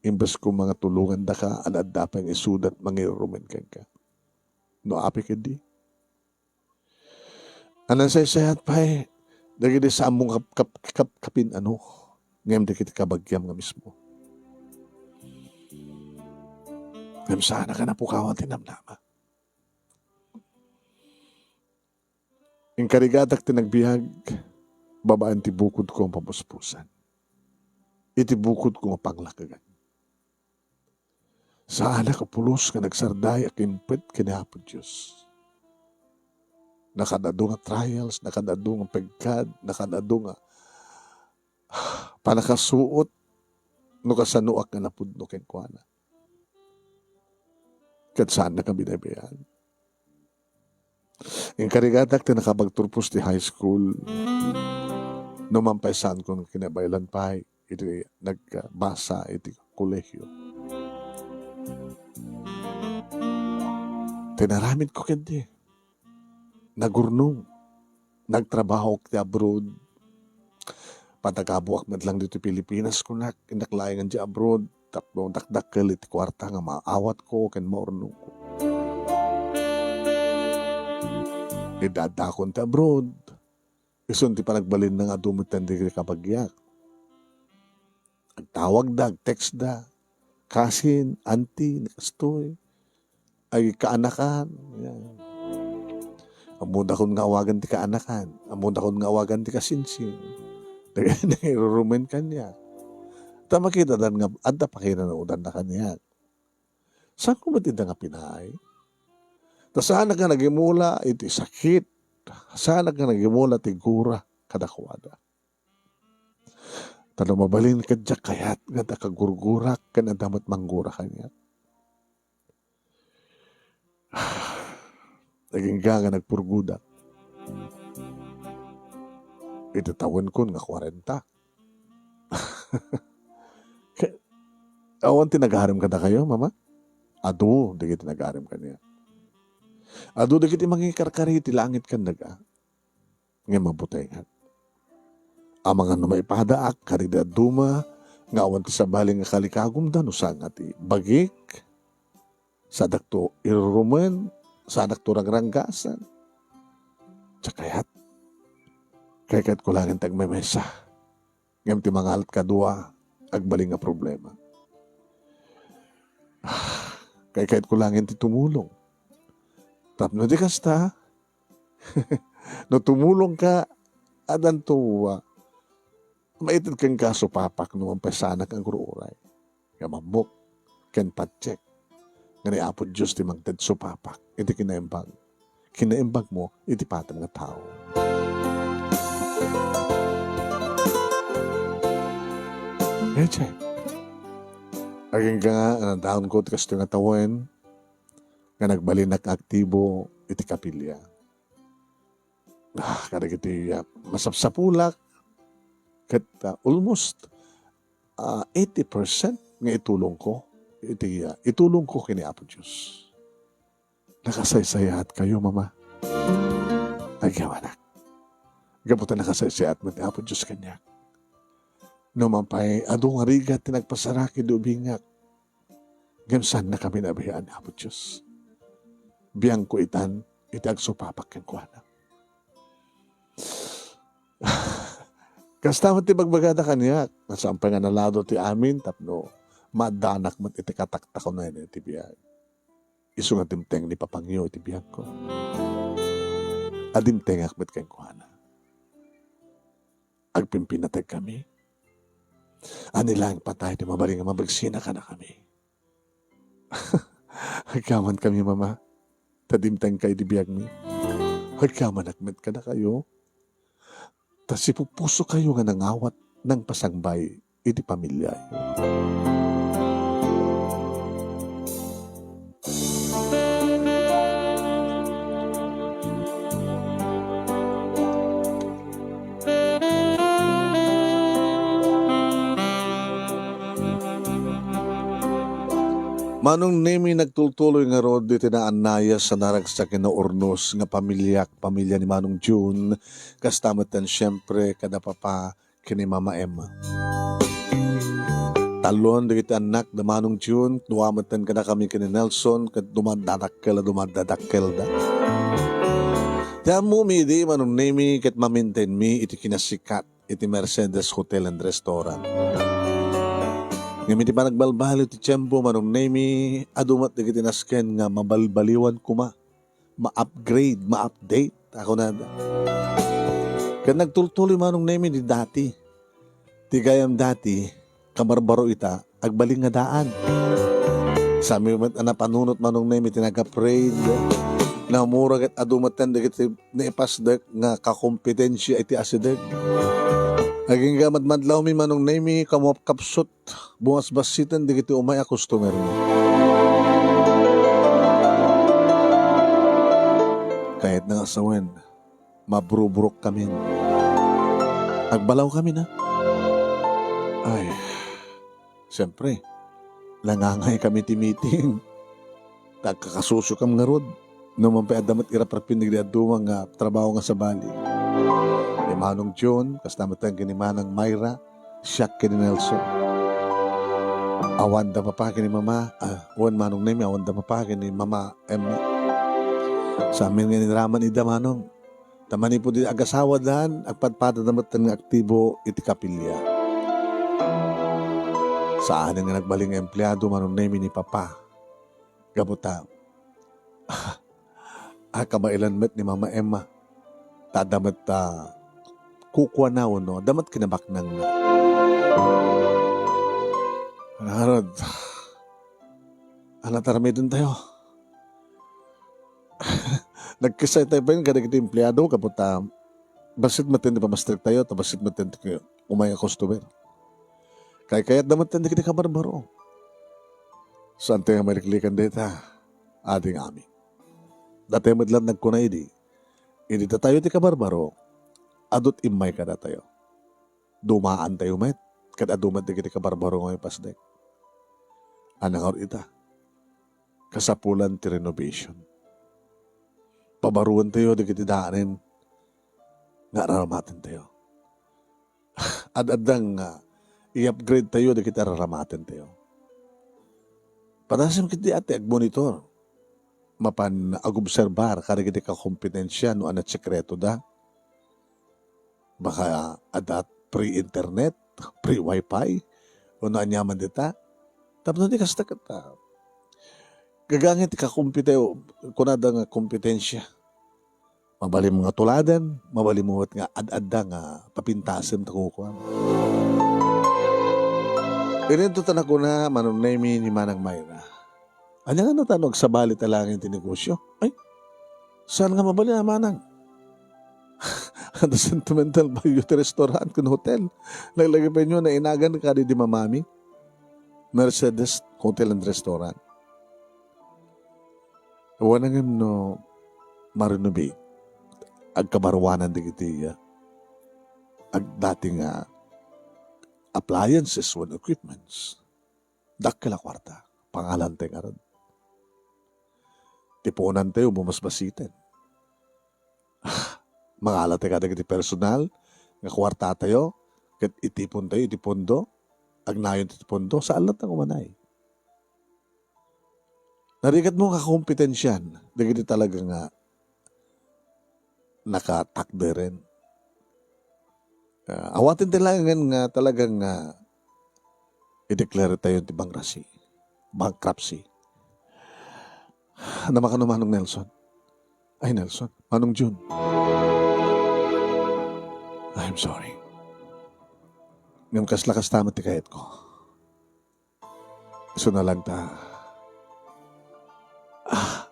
imbes koma nga tulongandaka, adda pay nga isuda a mangirurumen kenka. No apay kadi? Anasaysayat pay dagiti saanmo kap-, kap-, kap-, kapin-ano, ngem dagiti kabagiam nga mismo. Ngem saanak a napukawan ti namnama. Inkarigatak ti nagbiag babaen ti bukodko a papuspusan. Iti bukodko nga panglakegan. Saanak a pulos nga nagsarday a kimpet ken ni Apo Dios. Nakaad-adu nga trials, nakaad-adu nga pegkad, nakaad-adu nga pannakasuot no kasanoak nga napudno kenkuana. Ket saannak a binaybay-an. Inkarigatak ti nakapagturpos ti high school. No man pay saanko nga kinabaelan pay iti nagbasa iti kolehio. Ti inaramidko ketdi, nagurnong. Nagtrabahok ti abroad. Patagabuak met lang ditoy Pilipinas, kunak, innak laengen diay abroad tapno dakdakkel iti kuarta nga maawatko ken maurnongko. Idda-addakon ti abroad. Isun ti panagbalinna nga adu met dagiti kabagiak. Agtawagda, agtextda. Cousin, auntie, ni kastoy. Ay, kaanakan. Yan. Ammodakon nga awagan ti kaanakan. Ammodakon nga awagan ti kasinsin. Dagiti nangirurumen kaniak. Ta makitadan nga adda pakinanaodanna kaniak. Saanko met ida nga pinaay? Ta saanak nga nagimula iti sakit. Saanak nga nagimula ti gura kadakuada. Ta no mabalin ket diak kayat nga adda kagurgurak ken adda met manggura kaniak. Agingga nga nagpurgodak. Iti tawenkon nga kuarenta. Awan ti nagarem kadakayo, Mama? Adu dagiti nagarim kaniak. Adu dagiti mangikarkari iti langit ken daga. Ngem mabutengak. Amangan no maipadaak kadagiti dadduma nga awan ti sabali nga kalikagumda no saan nga ti bagik, saadakto irurumen, saadakto rangranggasen. Diak kayat. Kaykayatko laeng ti agmaymaysa. Ngem ti mangalat kadua, agbalin nga problema. Kaykayatko laeng ti tumulong. Tapno di kasta, no tumulongka, adanto, ah, maited kenka a supapak no mampasanak nga agur-uray. Ngem ammok ken patiek nga ni Apo Dios ti mangted supapak iti kinaimbag, kinaimbagmo iti patiem nga tao. Echay, agingga nga nadaonko ti kastoy nga tawen nga nagbalinak nga aktibo iti kapilya. Ah, kadagiti, ah, masapsapulak ket, ah, almost, ah, eighty percent nga itulongko iti, ah, itulongko ken ni Apo Dios. Nakasaysayaatkayo, Mama. Agyawanak. Gapu ta nakasaysayaat met ni Apo Dios kaniak. Nupay adu nga rigat ti nagpasarak idi ubingak, ngem saannakami nabayaan ni Apo Dios. Biangko itan iti agsupapak kenkuana. Kasta met ti bagbagada kaniak, nga saan pay nga nalado ti amin tapno maaddanak met iti kataktakunen iti biag. Isu nga dimteng ni Papangyo iti biagko. Adimtengak met kenkuana. Agpimpinategkami. Ania laeng patay ti mabalin nga mabagsina kadakami. Agyaman kami, Mama, ta dimtengka iti biagmi. Agyamanak met kadakayo, ta sipupusokayo nga nangawat, nangpasangbay iti pamiliayo. Manong Nemi, nagtultuloy ngarud iti naannayas a naragsak ken naurnos nga pamiliak, pamilia ni Manong June, kasta metten, siempre, kada Papa ken ni Mama Emma. Talloan dagiti annak da Manong June, dua metten kadakami ken ni Nelson, ket dumadadakkel a dumadadakkelda. Ti ammomi idi, Manong Nemi, ket mamintenmi iti kinasikat iti Mercedes Hotel and Restaurant. Ngem iti panagbalbaliw ti tiempo, Manong Nemi, adu met dagiti nasken nga mabalbaliwan koma, ma-upgrade, ma-update, a kunada. Ket nagtultuloy Manong Nemi ti dati. Ti gayam dati, kabarbaro ita, agbalin nga daan. Saan met a napanunot Manong Nemi ti nag-upgrade. Namura ket adu metten dagiti naipasdek nga kakompetensia iti asideg. Agingga madmadlawmi Manong Nemi, kamupkapsut, bumasbassiten dagiti umay a customermi. Kayatna nga sawen, mabrubrukkamin. Agbalawkamin a. Ay, siempre, nangangaykami ti meeting. Ta agkakasusiokam ngarud. No man pay adda met iraprapin dagiti dadduma nga trabaho nga sabali. Ni Manong June, kasta metten ken ni Manang Myra, siak ken ni Nelson. Awan da Papa ken ni Mama, ah, wen Manong Nemi, awan da Papa ken ni Mama Emma. Saan met nga iniraman ida, Manong. Ta manipud iti agasawadan, agpadpadada metten nga aktibo iti kapilya. Saanen nga nagbalin nga empleado, Manong Nemi, ni Papa. Gapu ta, ah, kabaelan met ni Mama Emma. Ta adda met, ah, kukuana wenno adda met kinabaknangna. Ngarud, ania ti aramidentayo? Nagkessay tayo pay kadagiti empleado gapu ta bassit metten ti pamastrektayo, ta bassit metten ti umay a customer. Kaykayatda metten dagiti kabarbaro. Saantayo nga maliklikan dayta, ading amin. Datayo met laeng nagkuna idi, idi datayo ti kabarbaro, adu't immay kadatayo. Dumaantayo met, ket adu met dagiti kabarbaro nga maipasdek. Ania ngarud ita? kasapulan ti renovation. Pabaruentayo dagiti daanen nga aramatentayo. Ad-adda nga i-upgrade tayo dagiti aramatentayo. Padasem ketdi a ti agmonitor. Mapan agobserbar kadagiti kakompetensia no ania ti sekreto da. Baka adda free internet, free wifi, o no aniaman dita. Tapno di kasta ket, ah, gagangay ti kakompete-, kunada nga kompetensia. Mabalin nga tuladen, mabalin met nga ad-adda nga papintasem ta kukuam. Idinto ta nakuna, Manong Nemy, ni Manang Myra. Ania nga natano agsabali ta laeng ti negosyo? Ay, saan nga mabalin a manang? Adda sentimental value ti restaurant ken hotel. Laglagipenyo, nainagan kadi di mamami. Mercedes Hotel and Restaurant. Awan ngem no ma-renovate, agkabaruanan dagiti, ah, agdati nga appliances wenno equipments. Dakkel a kuarta, pangalantayo ngarud. Ti puonantayo, bumasbasiten. Mangalatayo kadagiti personal nga kuartatayo, ket itipontayo iti pondo, agnayon ti pondo, saan latta nga umanay. Narikatmo nga kakompetensian dagiti talaga nga nakatakderen. Ah, awaten ti laengen nga talagang, ah, i-declare tayo ti bankruptcy. Bankruptcy. Namakano Manong Nelson? Ay, Nelson. Manong Jun. I'm sorry. Ngem kasla kasta met ti kayatko. Isu na lang ta, ah,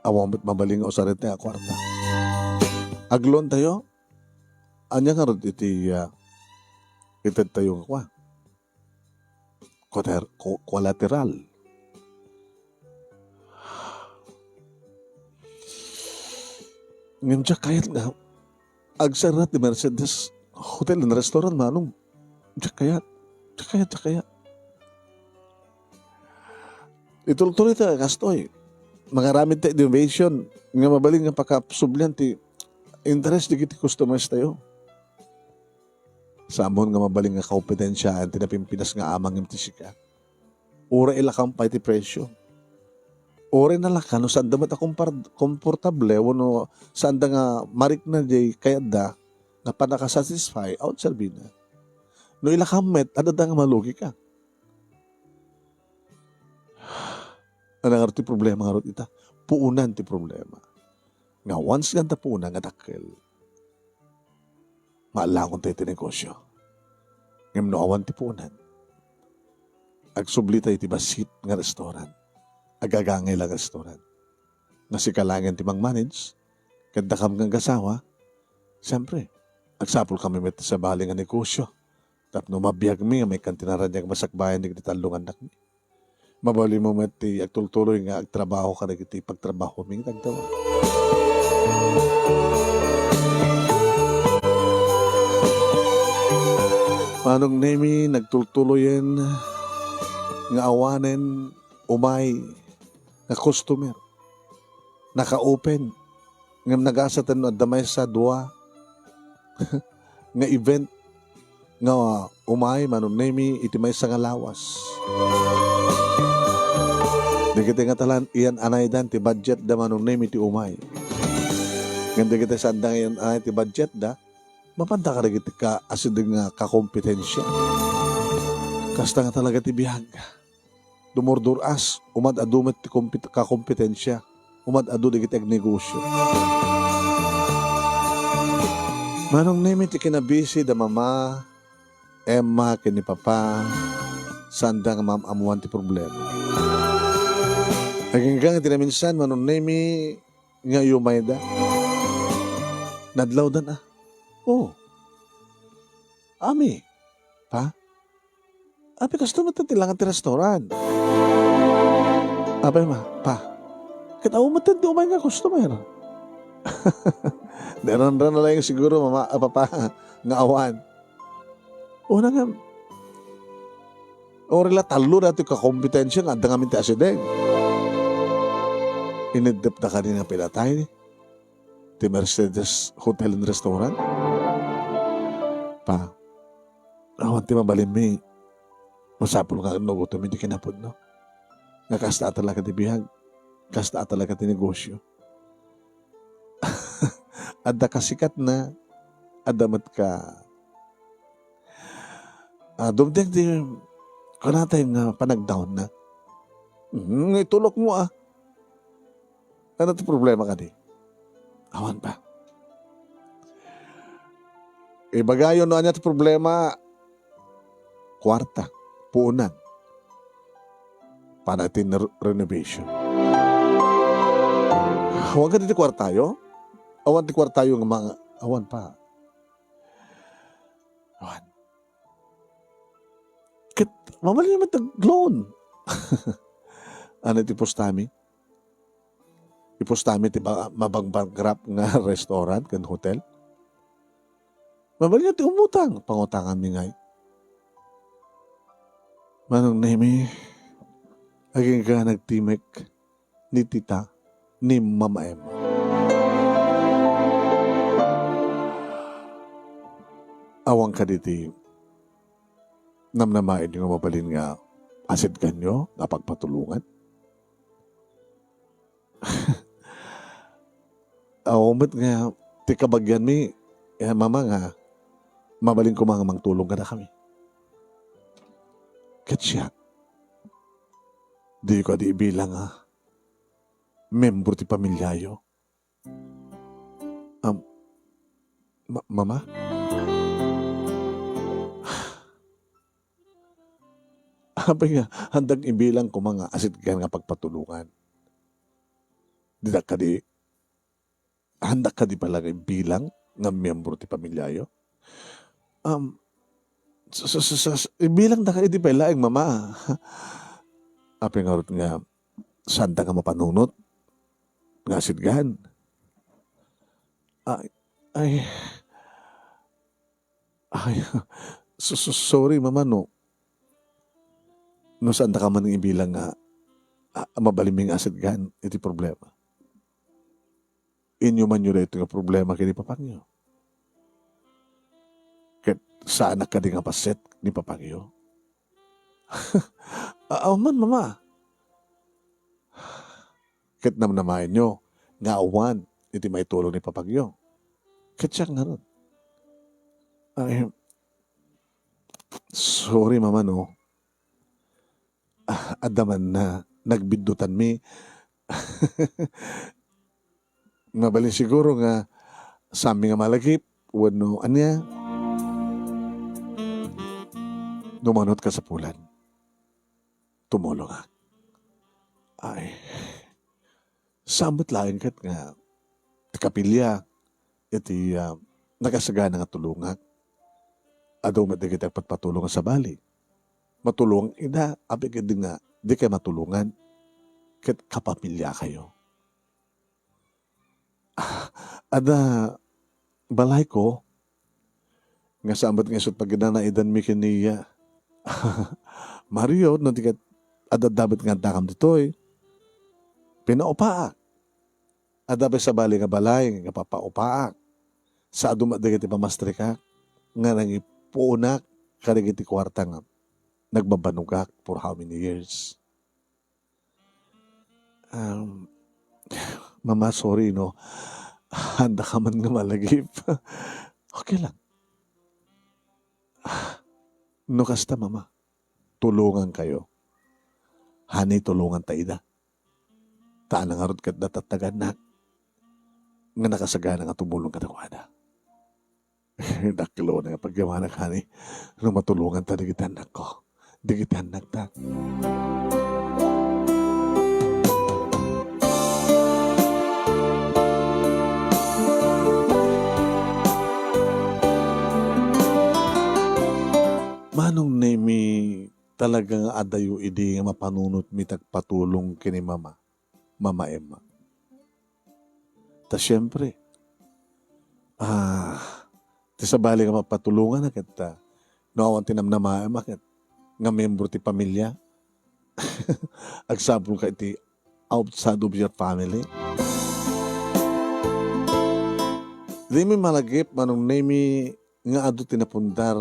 awan met mabalin nga usaren tayo a kuarta. Ag-loan tayo? Ania ngarud iti, ah, itedtayo nga kua? Quater-, co-, collateral. Ngem diak kayat nga agsarra ti Mercedes Hotel and Restaurant, Manong. Diak kayat. Diak kayat, diak kayat. Itultuloy ta kastoy. Mangaramid ta innovation nga mabalin nga pakasublian ti interes dagiti customers tayo. Sa ammon nga mabalin nga kakompetensiaan ti napimpinas nga amang ngem ti sika. Uray ilakam pay ti presyo. Uray nalaka no saanda met a kompar-, komportable wenno saanda nga marikna diay kayatda nga pannakasatisfy, awan serbina. No ilakam met, adda nga malugika. Ania ngarud ti problema ngarud ita? Puonan ti problema. Nga once nga adda puonan nga dakkel, maallagontayo ti negosyo. Ngem no awan ti puonan, agsublitayo iti bassit nga restaurant, agagangay la nga restaurant, nga sika laengen ti mangmanage, ket dakam nga agasawa, siempre, agsapulkami met ti sabali nga negosyo tapno mabiagmi nga maikkan ti naraniag masakbayan dagiti tallo nga annakmi. Mabalinmo met ti agtultuloy nga agtrabaho kadagiti pagtrabahomi nga agdama. Manong Nemy, nagtultuloyen nga awanen umay nga customer. Naka-open. Ngem nagasaten no adda maysa, dua nga event nga umay Manong Nemy iti maysa nga lawas. Dagiti nga talan, iyan-anaydan ti budgetda Manong Nemy iti umay. Ngem dagiti saanda nga iyan-anay ti budgetda, mapanda kadagiti kaasideg nga kakompetensia. Kasta nga talaga ti biag. Dumurdur-as, umad-adu met ti kompet-, kakompetensia, umad-adu dagiti agnegosyo. Manong Nemy ti kinabisi da Mama Emma ken ni Papa, saanda nga maam-ammoan ti problema. Agingga iti naminsan, Manong Nemy, nga iyumayda. Nadlawdan a. Oh. Ami, Pa? Apay, kastoy met ti langan ti restaurant. Apay, Ma, Pa, ket awan met ti umay nga customer. Naranran na lang siguro, Mama, a, Papa, nga awan. Una nga, uray la tallo daytoy kakompetensia nga adda ngamin ti asideg. Ineddepda kadi nga pinatay ti Mercedes Hotel and Restaurant? Pa, awan ti mabalinmi. Masapul nga agnugotem iti kinapudno. Nga kasta talaga ti biag, kasta talaga ti negosyo. Adda kasikatna, adda met ka, ah, dumteng ti kunatay nga panagdaonna. Hmm, itulokmo, ah. Ano ti problema kadi? Awan pa. Ibagayo no ania ti problema, kuarta, puonan. Para iti ner-, renovation. Awan kadi ti kuartayo? Awan ti kuartayo nga mga, awan pa. Awan. Ket, mabalin met ag-loan. Ano ti postami? Ipostami ti ba-, mabangbankrupt nga restaurant ken hotel? Mabalin ti umutang, pangutanganmi ngay. Manong Nemi, agingga nagtimek ni tita ni Mama Emma. Awan kadi ti namnamaenyo nga mabalin nga asidganyo nga pagpatulongan? Aw met nga ti kabagianmi, eh, Mama, nga mabalin koma nga mangtulong kadakami. Ket siak, diyo kadi ibilang a membro ti pamiliayo? Am, ma-, Mama? Apay nga, haandak ibilang koma nga asidgan nga pagpatulongan? Didak kadi, haandak kadi pay la nga ibilang nga miyembro ti pamiliayo? Um, sa, sa, sa, sa, ibilangda kadi pay laeng, Mama. Apay ngarud nga saanda nga mapanunot nga asidgan? Ay, ay, Ay, so-, so-, sorry, Mama, no. No saandaka man ibilang nga, ah, mabalinmi nga asidgan iti problema. Inyumanyo daytoy nga problema ken ni papangyo. Ket saanak kadi nga paset ni papangyo? Ah, awan man, Mama. Ket namnamaenyo nga awan iti maitulong ni papangyo. Ket siak ngarud. Ay, sorry, Mama, no. Ah, adda man na nagbiddutanmi. Mabalin siguro nga saanmi nga malagip wenno ania. No manut kasapulan, tumulongak. Ay, saan met laeng ket nga ti kapiliak iti, ah, nakasagana nga tulongak. Adu met dagiti agpatpatulong a sabali. Matulongak ida, apay ket di nga, dikay matulongan ket kapamiliakayo. Ah, adda balayko nga saan met nga isut' pagnainaidanmi ken ni, ah, Mario, no, di ket adda met nga addakam ditoy. Pinaupaak. Adda pay sabali nga balay nga papaupaak. Sa adu met dagiti pamastrikak nga nangipuonak kadagiti kuarta nga nagbabanogak for how many years. Um, Mama, sorry, no. Haandaka man nga malagip. Okay lang. No kasta, Mama, tulongankayo. Honey, tulonganta ida. Ta ngarud ket natattagannak nga nakasagana nga tumulong kadakuada. Dakkel unay nga pagyamanak, honey, no matulonganta dagiti annakko, dagiti annakta. Manong Nemi, talaga nga adayo idi nga mapanunotmi ti agpatulong ken ni Mama. Mama Emma. Ta siempre, ah, ti sabali nga mapatulongan ket, ah, no awan ti namnamaem ket nga membro ti pamilia, agsapulka iti outside of your family. Dimi malagip, Manong Nemi, nga adu ti napundar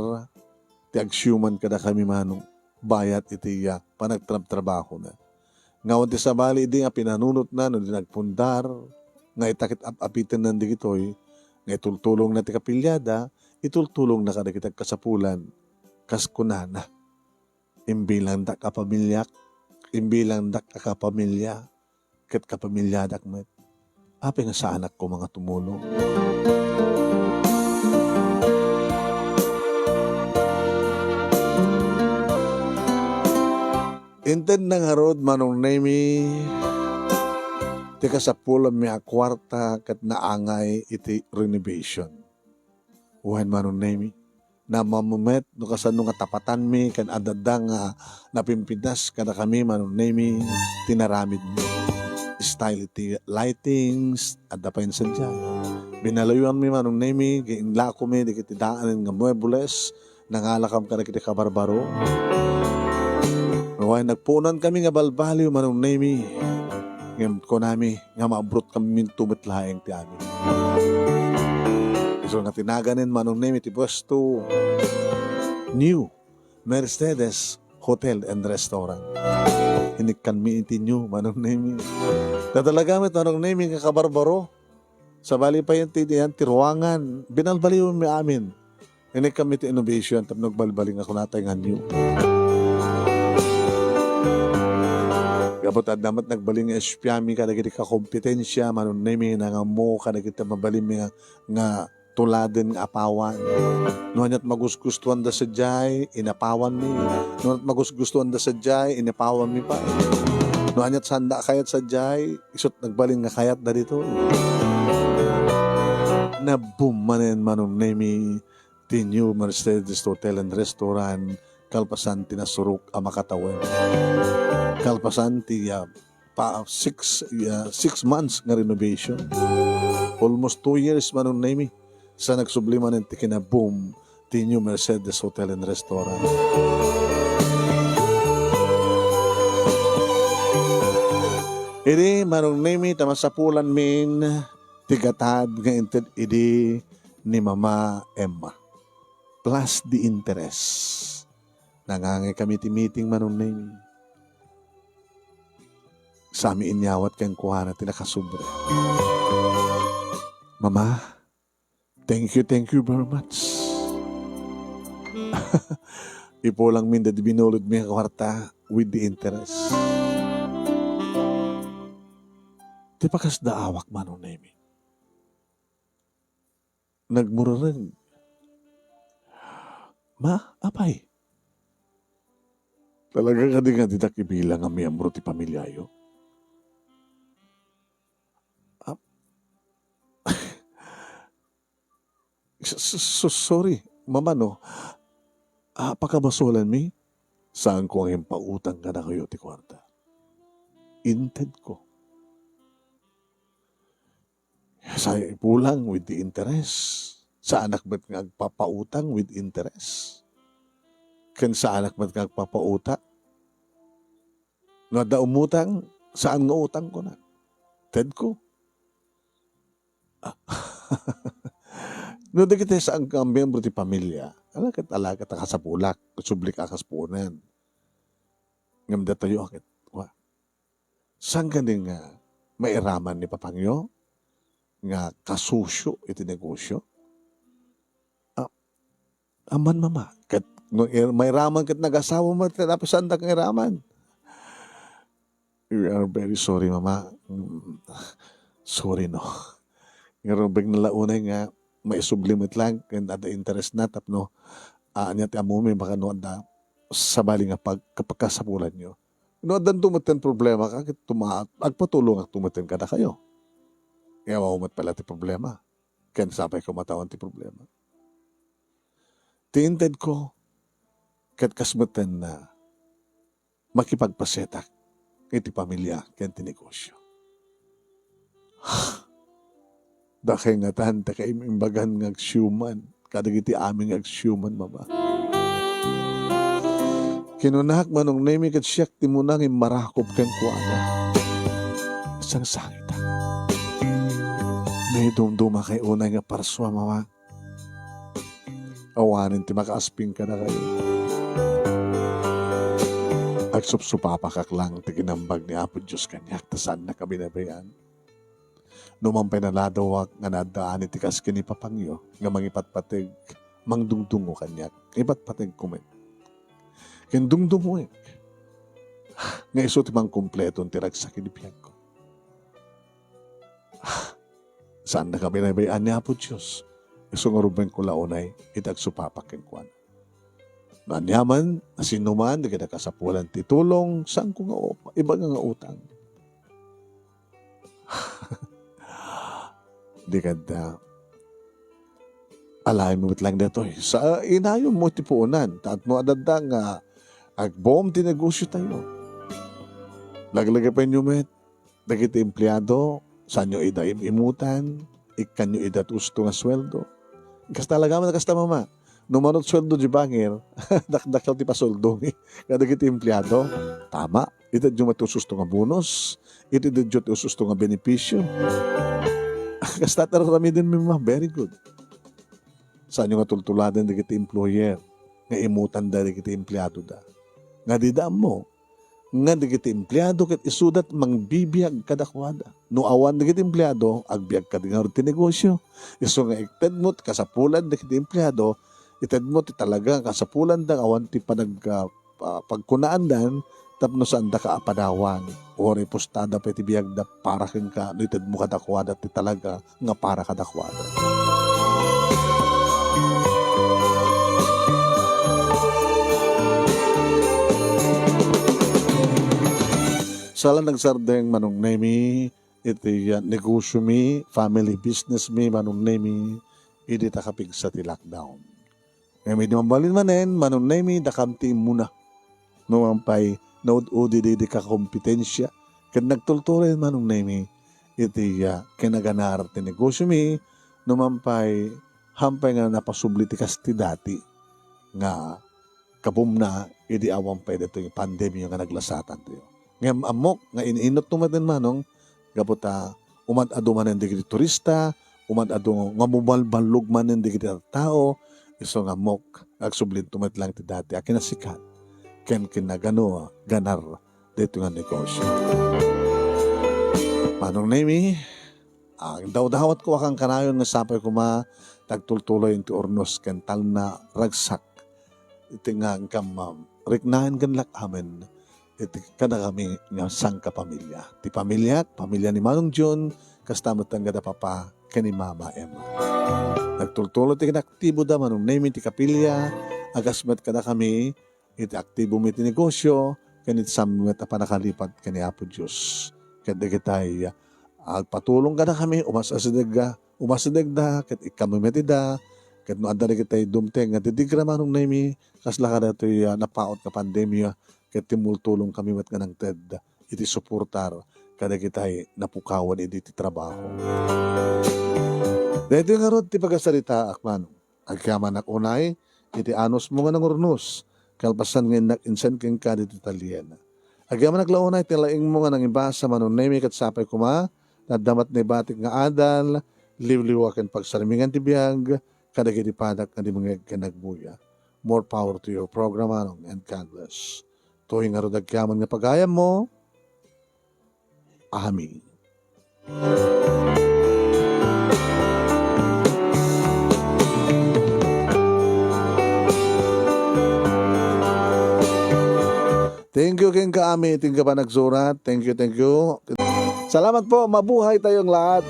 ti agsiuman kadakami, Manong, bayat iti, ah, panagtrabtrabahona. Nga awan ti sabali idi nga pinanunotna no di nagpundar, nga ita ket ap-apitennan dagitoy, nga itultulongna ti kapiliada, itultulongna kadagiti agkasapulan, kas kunana, "Imbilangdak a pamiliak, imbilangdak a kapamilia, ket kapamiliadak met. Apay nga saanak koma nga tumulong?" Intedna ngarud, Manong Nemi, ti kasapulanmi a kuarta ket naangay iti renovation. Wen, Manong Nemi, namammet no kasano nga tapatanmi ken adda nga napimpinas kadakami, Manong Nemi, ti naramidmi. Style iti lightings, adda pay sadiay. Binaluyoanmi, Manong Nemi, ginlakomi dagiti daanen nga muebles, nangalakam kadagiti kabarbaro. Wen, nagpuonankami nga balbaliw, Manong Nemi. Ngem kunami nga maabrotkami minto met laeng ti amin. Isu nga tinaganen, Manong Nemi, ti puesto, New Mercedes Hotel and Restaurant. Inikkanmi iti New, Manong Nemi. Tatalaga met, Manong Nemi, nga kabarbaro. Sabali pay ti, ti, ti ruangan, binalbaliwmi amin. Inikkanmi ti innovation tapno agbalbaliw nga kunatay nga New. Gapu ta adda met nagbalin nga espiami kadagiti kakompetensia, Manong Nemi, nangammo kadagiti mabalinmi nga, nga tuladen nga apawan. No aniat magusgustuanda sadiay, inapawanmi. No aniat magusgustuanda sadiay, inapawanmi pay. No aniat saanda a kayat sadiay, isut' nagbalin nga kayatda ditoy. Naboom manen, Manong Nemi, ti New Mercedes Hotel and Restaurant kalpasan ti nasurok a makatawen. Kalpasan ti, ah, pa six, ah, six months nga renovation. Almost two years, Manong Nemi, sa nagsubli manen ti kinaboom ti New Mercedes Hotel and Restaurant. Idi, Manong Nemi, ta masapulanmin ti gatad nga inted idi ni Mama Emma. Plus the interest. Nangangay kami ti meeting, Manong Nemi. Sami inyawat kenkuana ti nakasubra. "Mama, thank you, thank you very much." Ipulangmin daydi binulodmi nga kuarta with the interest. Ti pakasdaawak, Manong Nemi. Nagmurareng. "Ma, apay? Talaga kadi nga ditak ibilang a miyembro ti pamiliayo?" Ah, s-, s-, s-, sorry, Mama, no. Ah, pakabasolanmi, saanko nga impautang kadakayo ti kuarta. Intedko. Sa ipulang with the interest. Saanak met nga agpapautang with interest. Ken saanak met nga agpapauta. No adda umutang, saan nga utang, kuna. Tedko. Ah. No dagiti saan nga miyembro ti pamilia, ala ket, ala ket a kasapulak, sublik a kaspunen. Ngem datayo a ket, wa. Saan kadi nga mairaman ni papangyo nga kasosyo iti negosyo? Ah, aman, Mama. Ket no ir-, mairaman ket nagasawa met, ket apay saanda nga iraman? We are very sorry, Mama. Mm, sorry, no. Ngarud, beg na la unay nga maisubli met lang ken adda interest na tapno, ah, ania ti ammom, baka no adda sabali nga pag-, kapagkasapulanyo. No addanto met ti problema, ket tuma-, agpatulongakto met kadakayo. Nga awan met pala ti problema. Ken sapay ko matawan ti problema. Ti intedko, ket kas met ten na makipagpasetak iti pamilia ken ti negosyo. Dakay ngatan ti kaim-imbagan nga agsiuman kadagiti amin nga agsiuman, Mama. Kinunak, Manong Nemi, ket siak ti muna nga immarakop kenkuana. sangsangita. Naidumduma kay unay nga parsua, Mama. Awanen ti makaasping kadakayo. Agsupsupapakak lang ti ginambag ni Apo Dios kaniak, ta saannak a binaybay-an. No man pay naladawak nga naaddaan iti kas ken ni papangyo nga mangipatpateg, mangdungdungo kaniak, ipatpategko met. Ken dungdungoek nga isu ti mangkumpleton ti ragsak iti biagko. Saannak a binaybay-an ni Apo Dios. Isu nga rumbengko la unay iti agsupapak kenkuana. No aniaman, a sinoman dagiti kasapulan ti tulong, saanko nga upa-, ibaga nga utang. Di kanta. Alaymo met lang daytoy. Sa inayonmo ti puonan. Ta no adda nga agbom ti negosyo tayo. Laglagapenyo met dagiti empleado, saanyo ida im-imutan, ikkanyo ida ti usto nga sueldo. Kasta talaga man, kasta, Mama. No manut sueldo di bangir, dakdakkel ti pasuldo mi kadagiti empleado. Tama, itedyo met ti ususto nga bonus, itedyo ti ususto nga benepisio. Kasta ti ar-aramiden mi, Mama, very good. Saanyo nga tultuladen dagiti employer nga imutanda dagiti empleadoda nga dida ammo nga dagiti empleado ket isuda ti mangbibiag kadakuada. No awan dagiti empleado, agbiag kadi ngarud ti negosyo. Isu nga itedmo ti kasapulan dagiti empleado, itedmo ti talaga kasapulanda nga awan ti panag-, ah, ah, pagkunaandan tapno saandaka a padawan. Uray pustada pay ti biagda para kenka no itedmo kadakuada ti talaga nga para kadakuada. Sala nagsardeng, Manong Nemi, iti, ah, negosyo mi, family business mi, Manong Nemi, idi ta kapigsa ti lockdown. Ngem idi mabalin manen, Manong Nemi, dakam ti immuna. No man pay, naud-udi didi kakompetensia. Ket nagtultuloy, Manong Nemi, iti, ah, kinaganar ti negosyo mi, no man pay, hampay nga napasubli ti kas ti dati nga kabumna idi awan pay daytoy pandemia nga naglasatantayo. Ngem ammok nga in-inutto met, Manong, gapu ta umad-adu manen dagiti turista, umad-adu nga mubalballog manen dagiti tattao, isu nga ammok nga agsublinto met lang ti dati a kinasikat ken kinagano ganar daytoy nga negosyo. Manong Nemi, agdawdawatko a kankanayon nga sapay koma ti agtultuloy iti urnos ken talna ragsak iti nga inkam, um, riknaen ken lak-amen iti kadakami nga sangkapamilya. Ti pamiliak, pamilya ni Manong Jun, kasta met nga da Papa ken ni Mama Emma. Nagtultuloy ti kinaktiboda, Manong Nemi, ti kapilya, a kas met kadakami, iti aktibo mi iti negosyo, ken iti saan met a pannakalipat ken ni Apo Dios. Ket dagitay, ah, agpatulong kadakami, umas-asidegda, umasidegda, ket ikkanmi met ida, ket no adda dagitay dumteng nga didigra, Manong Nemi, kasla kadatoy, ah, napaut nga pandemia, ket timmultulongkami met nga nangted iti suportar kadagitay napukawan idi ti trabaho. Daytoy ngarud ti pagasaritaak, Manong. Agyamanak unay iti anusmo nga nangurnos, kalpasan nga innak insen kenka ditoy talien. Agyamanak la unay ti laingmo nga nangibasa, Manong Nemi, ket sapay koma, naddamat ni batik nga adal, liwliwa ken pagsarmingan ti biag, kadagiti padak nga dimngeg ken nagbuya. More power to your program, Manong, and God bless. Toy ngarud agyaman nga pagayammo. Amen. Thank you, King Kaami. Thank you pa nagsurat. Thank you, thank you. Salamat po. Mabuhay tayong lahat.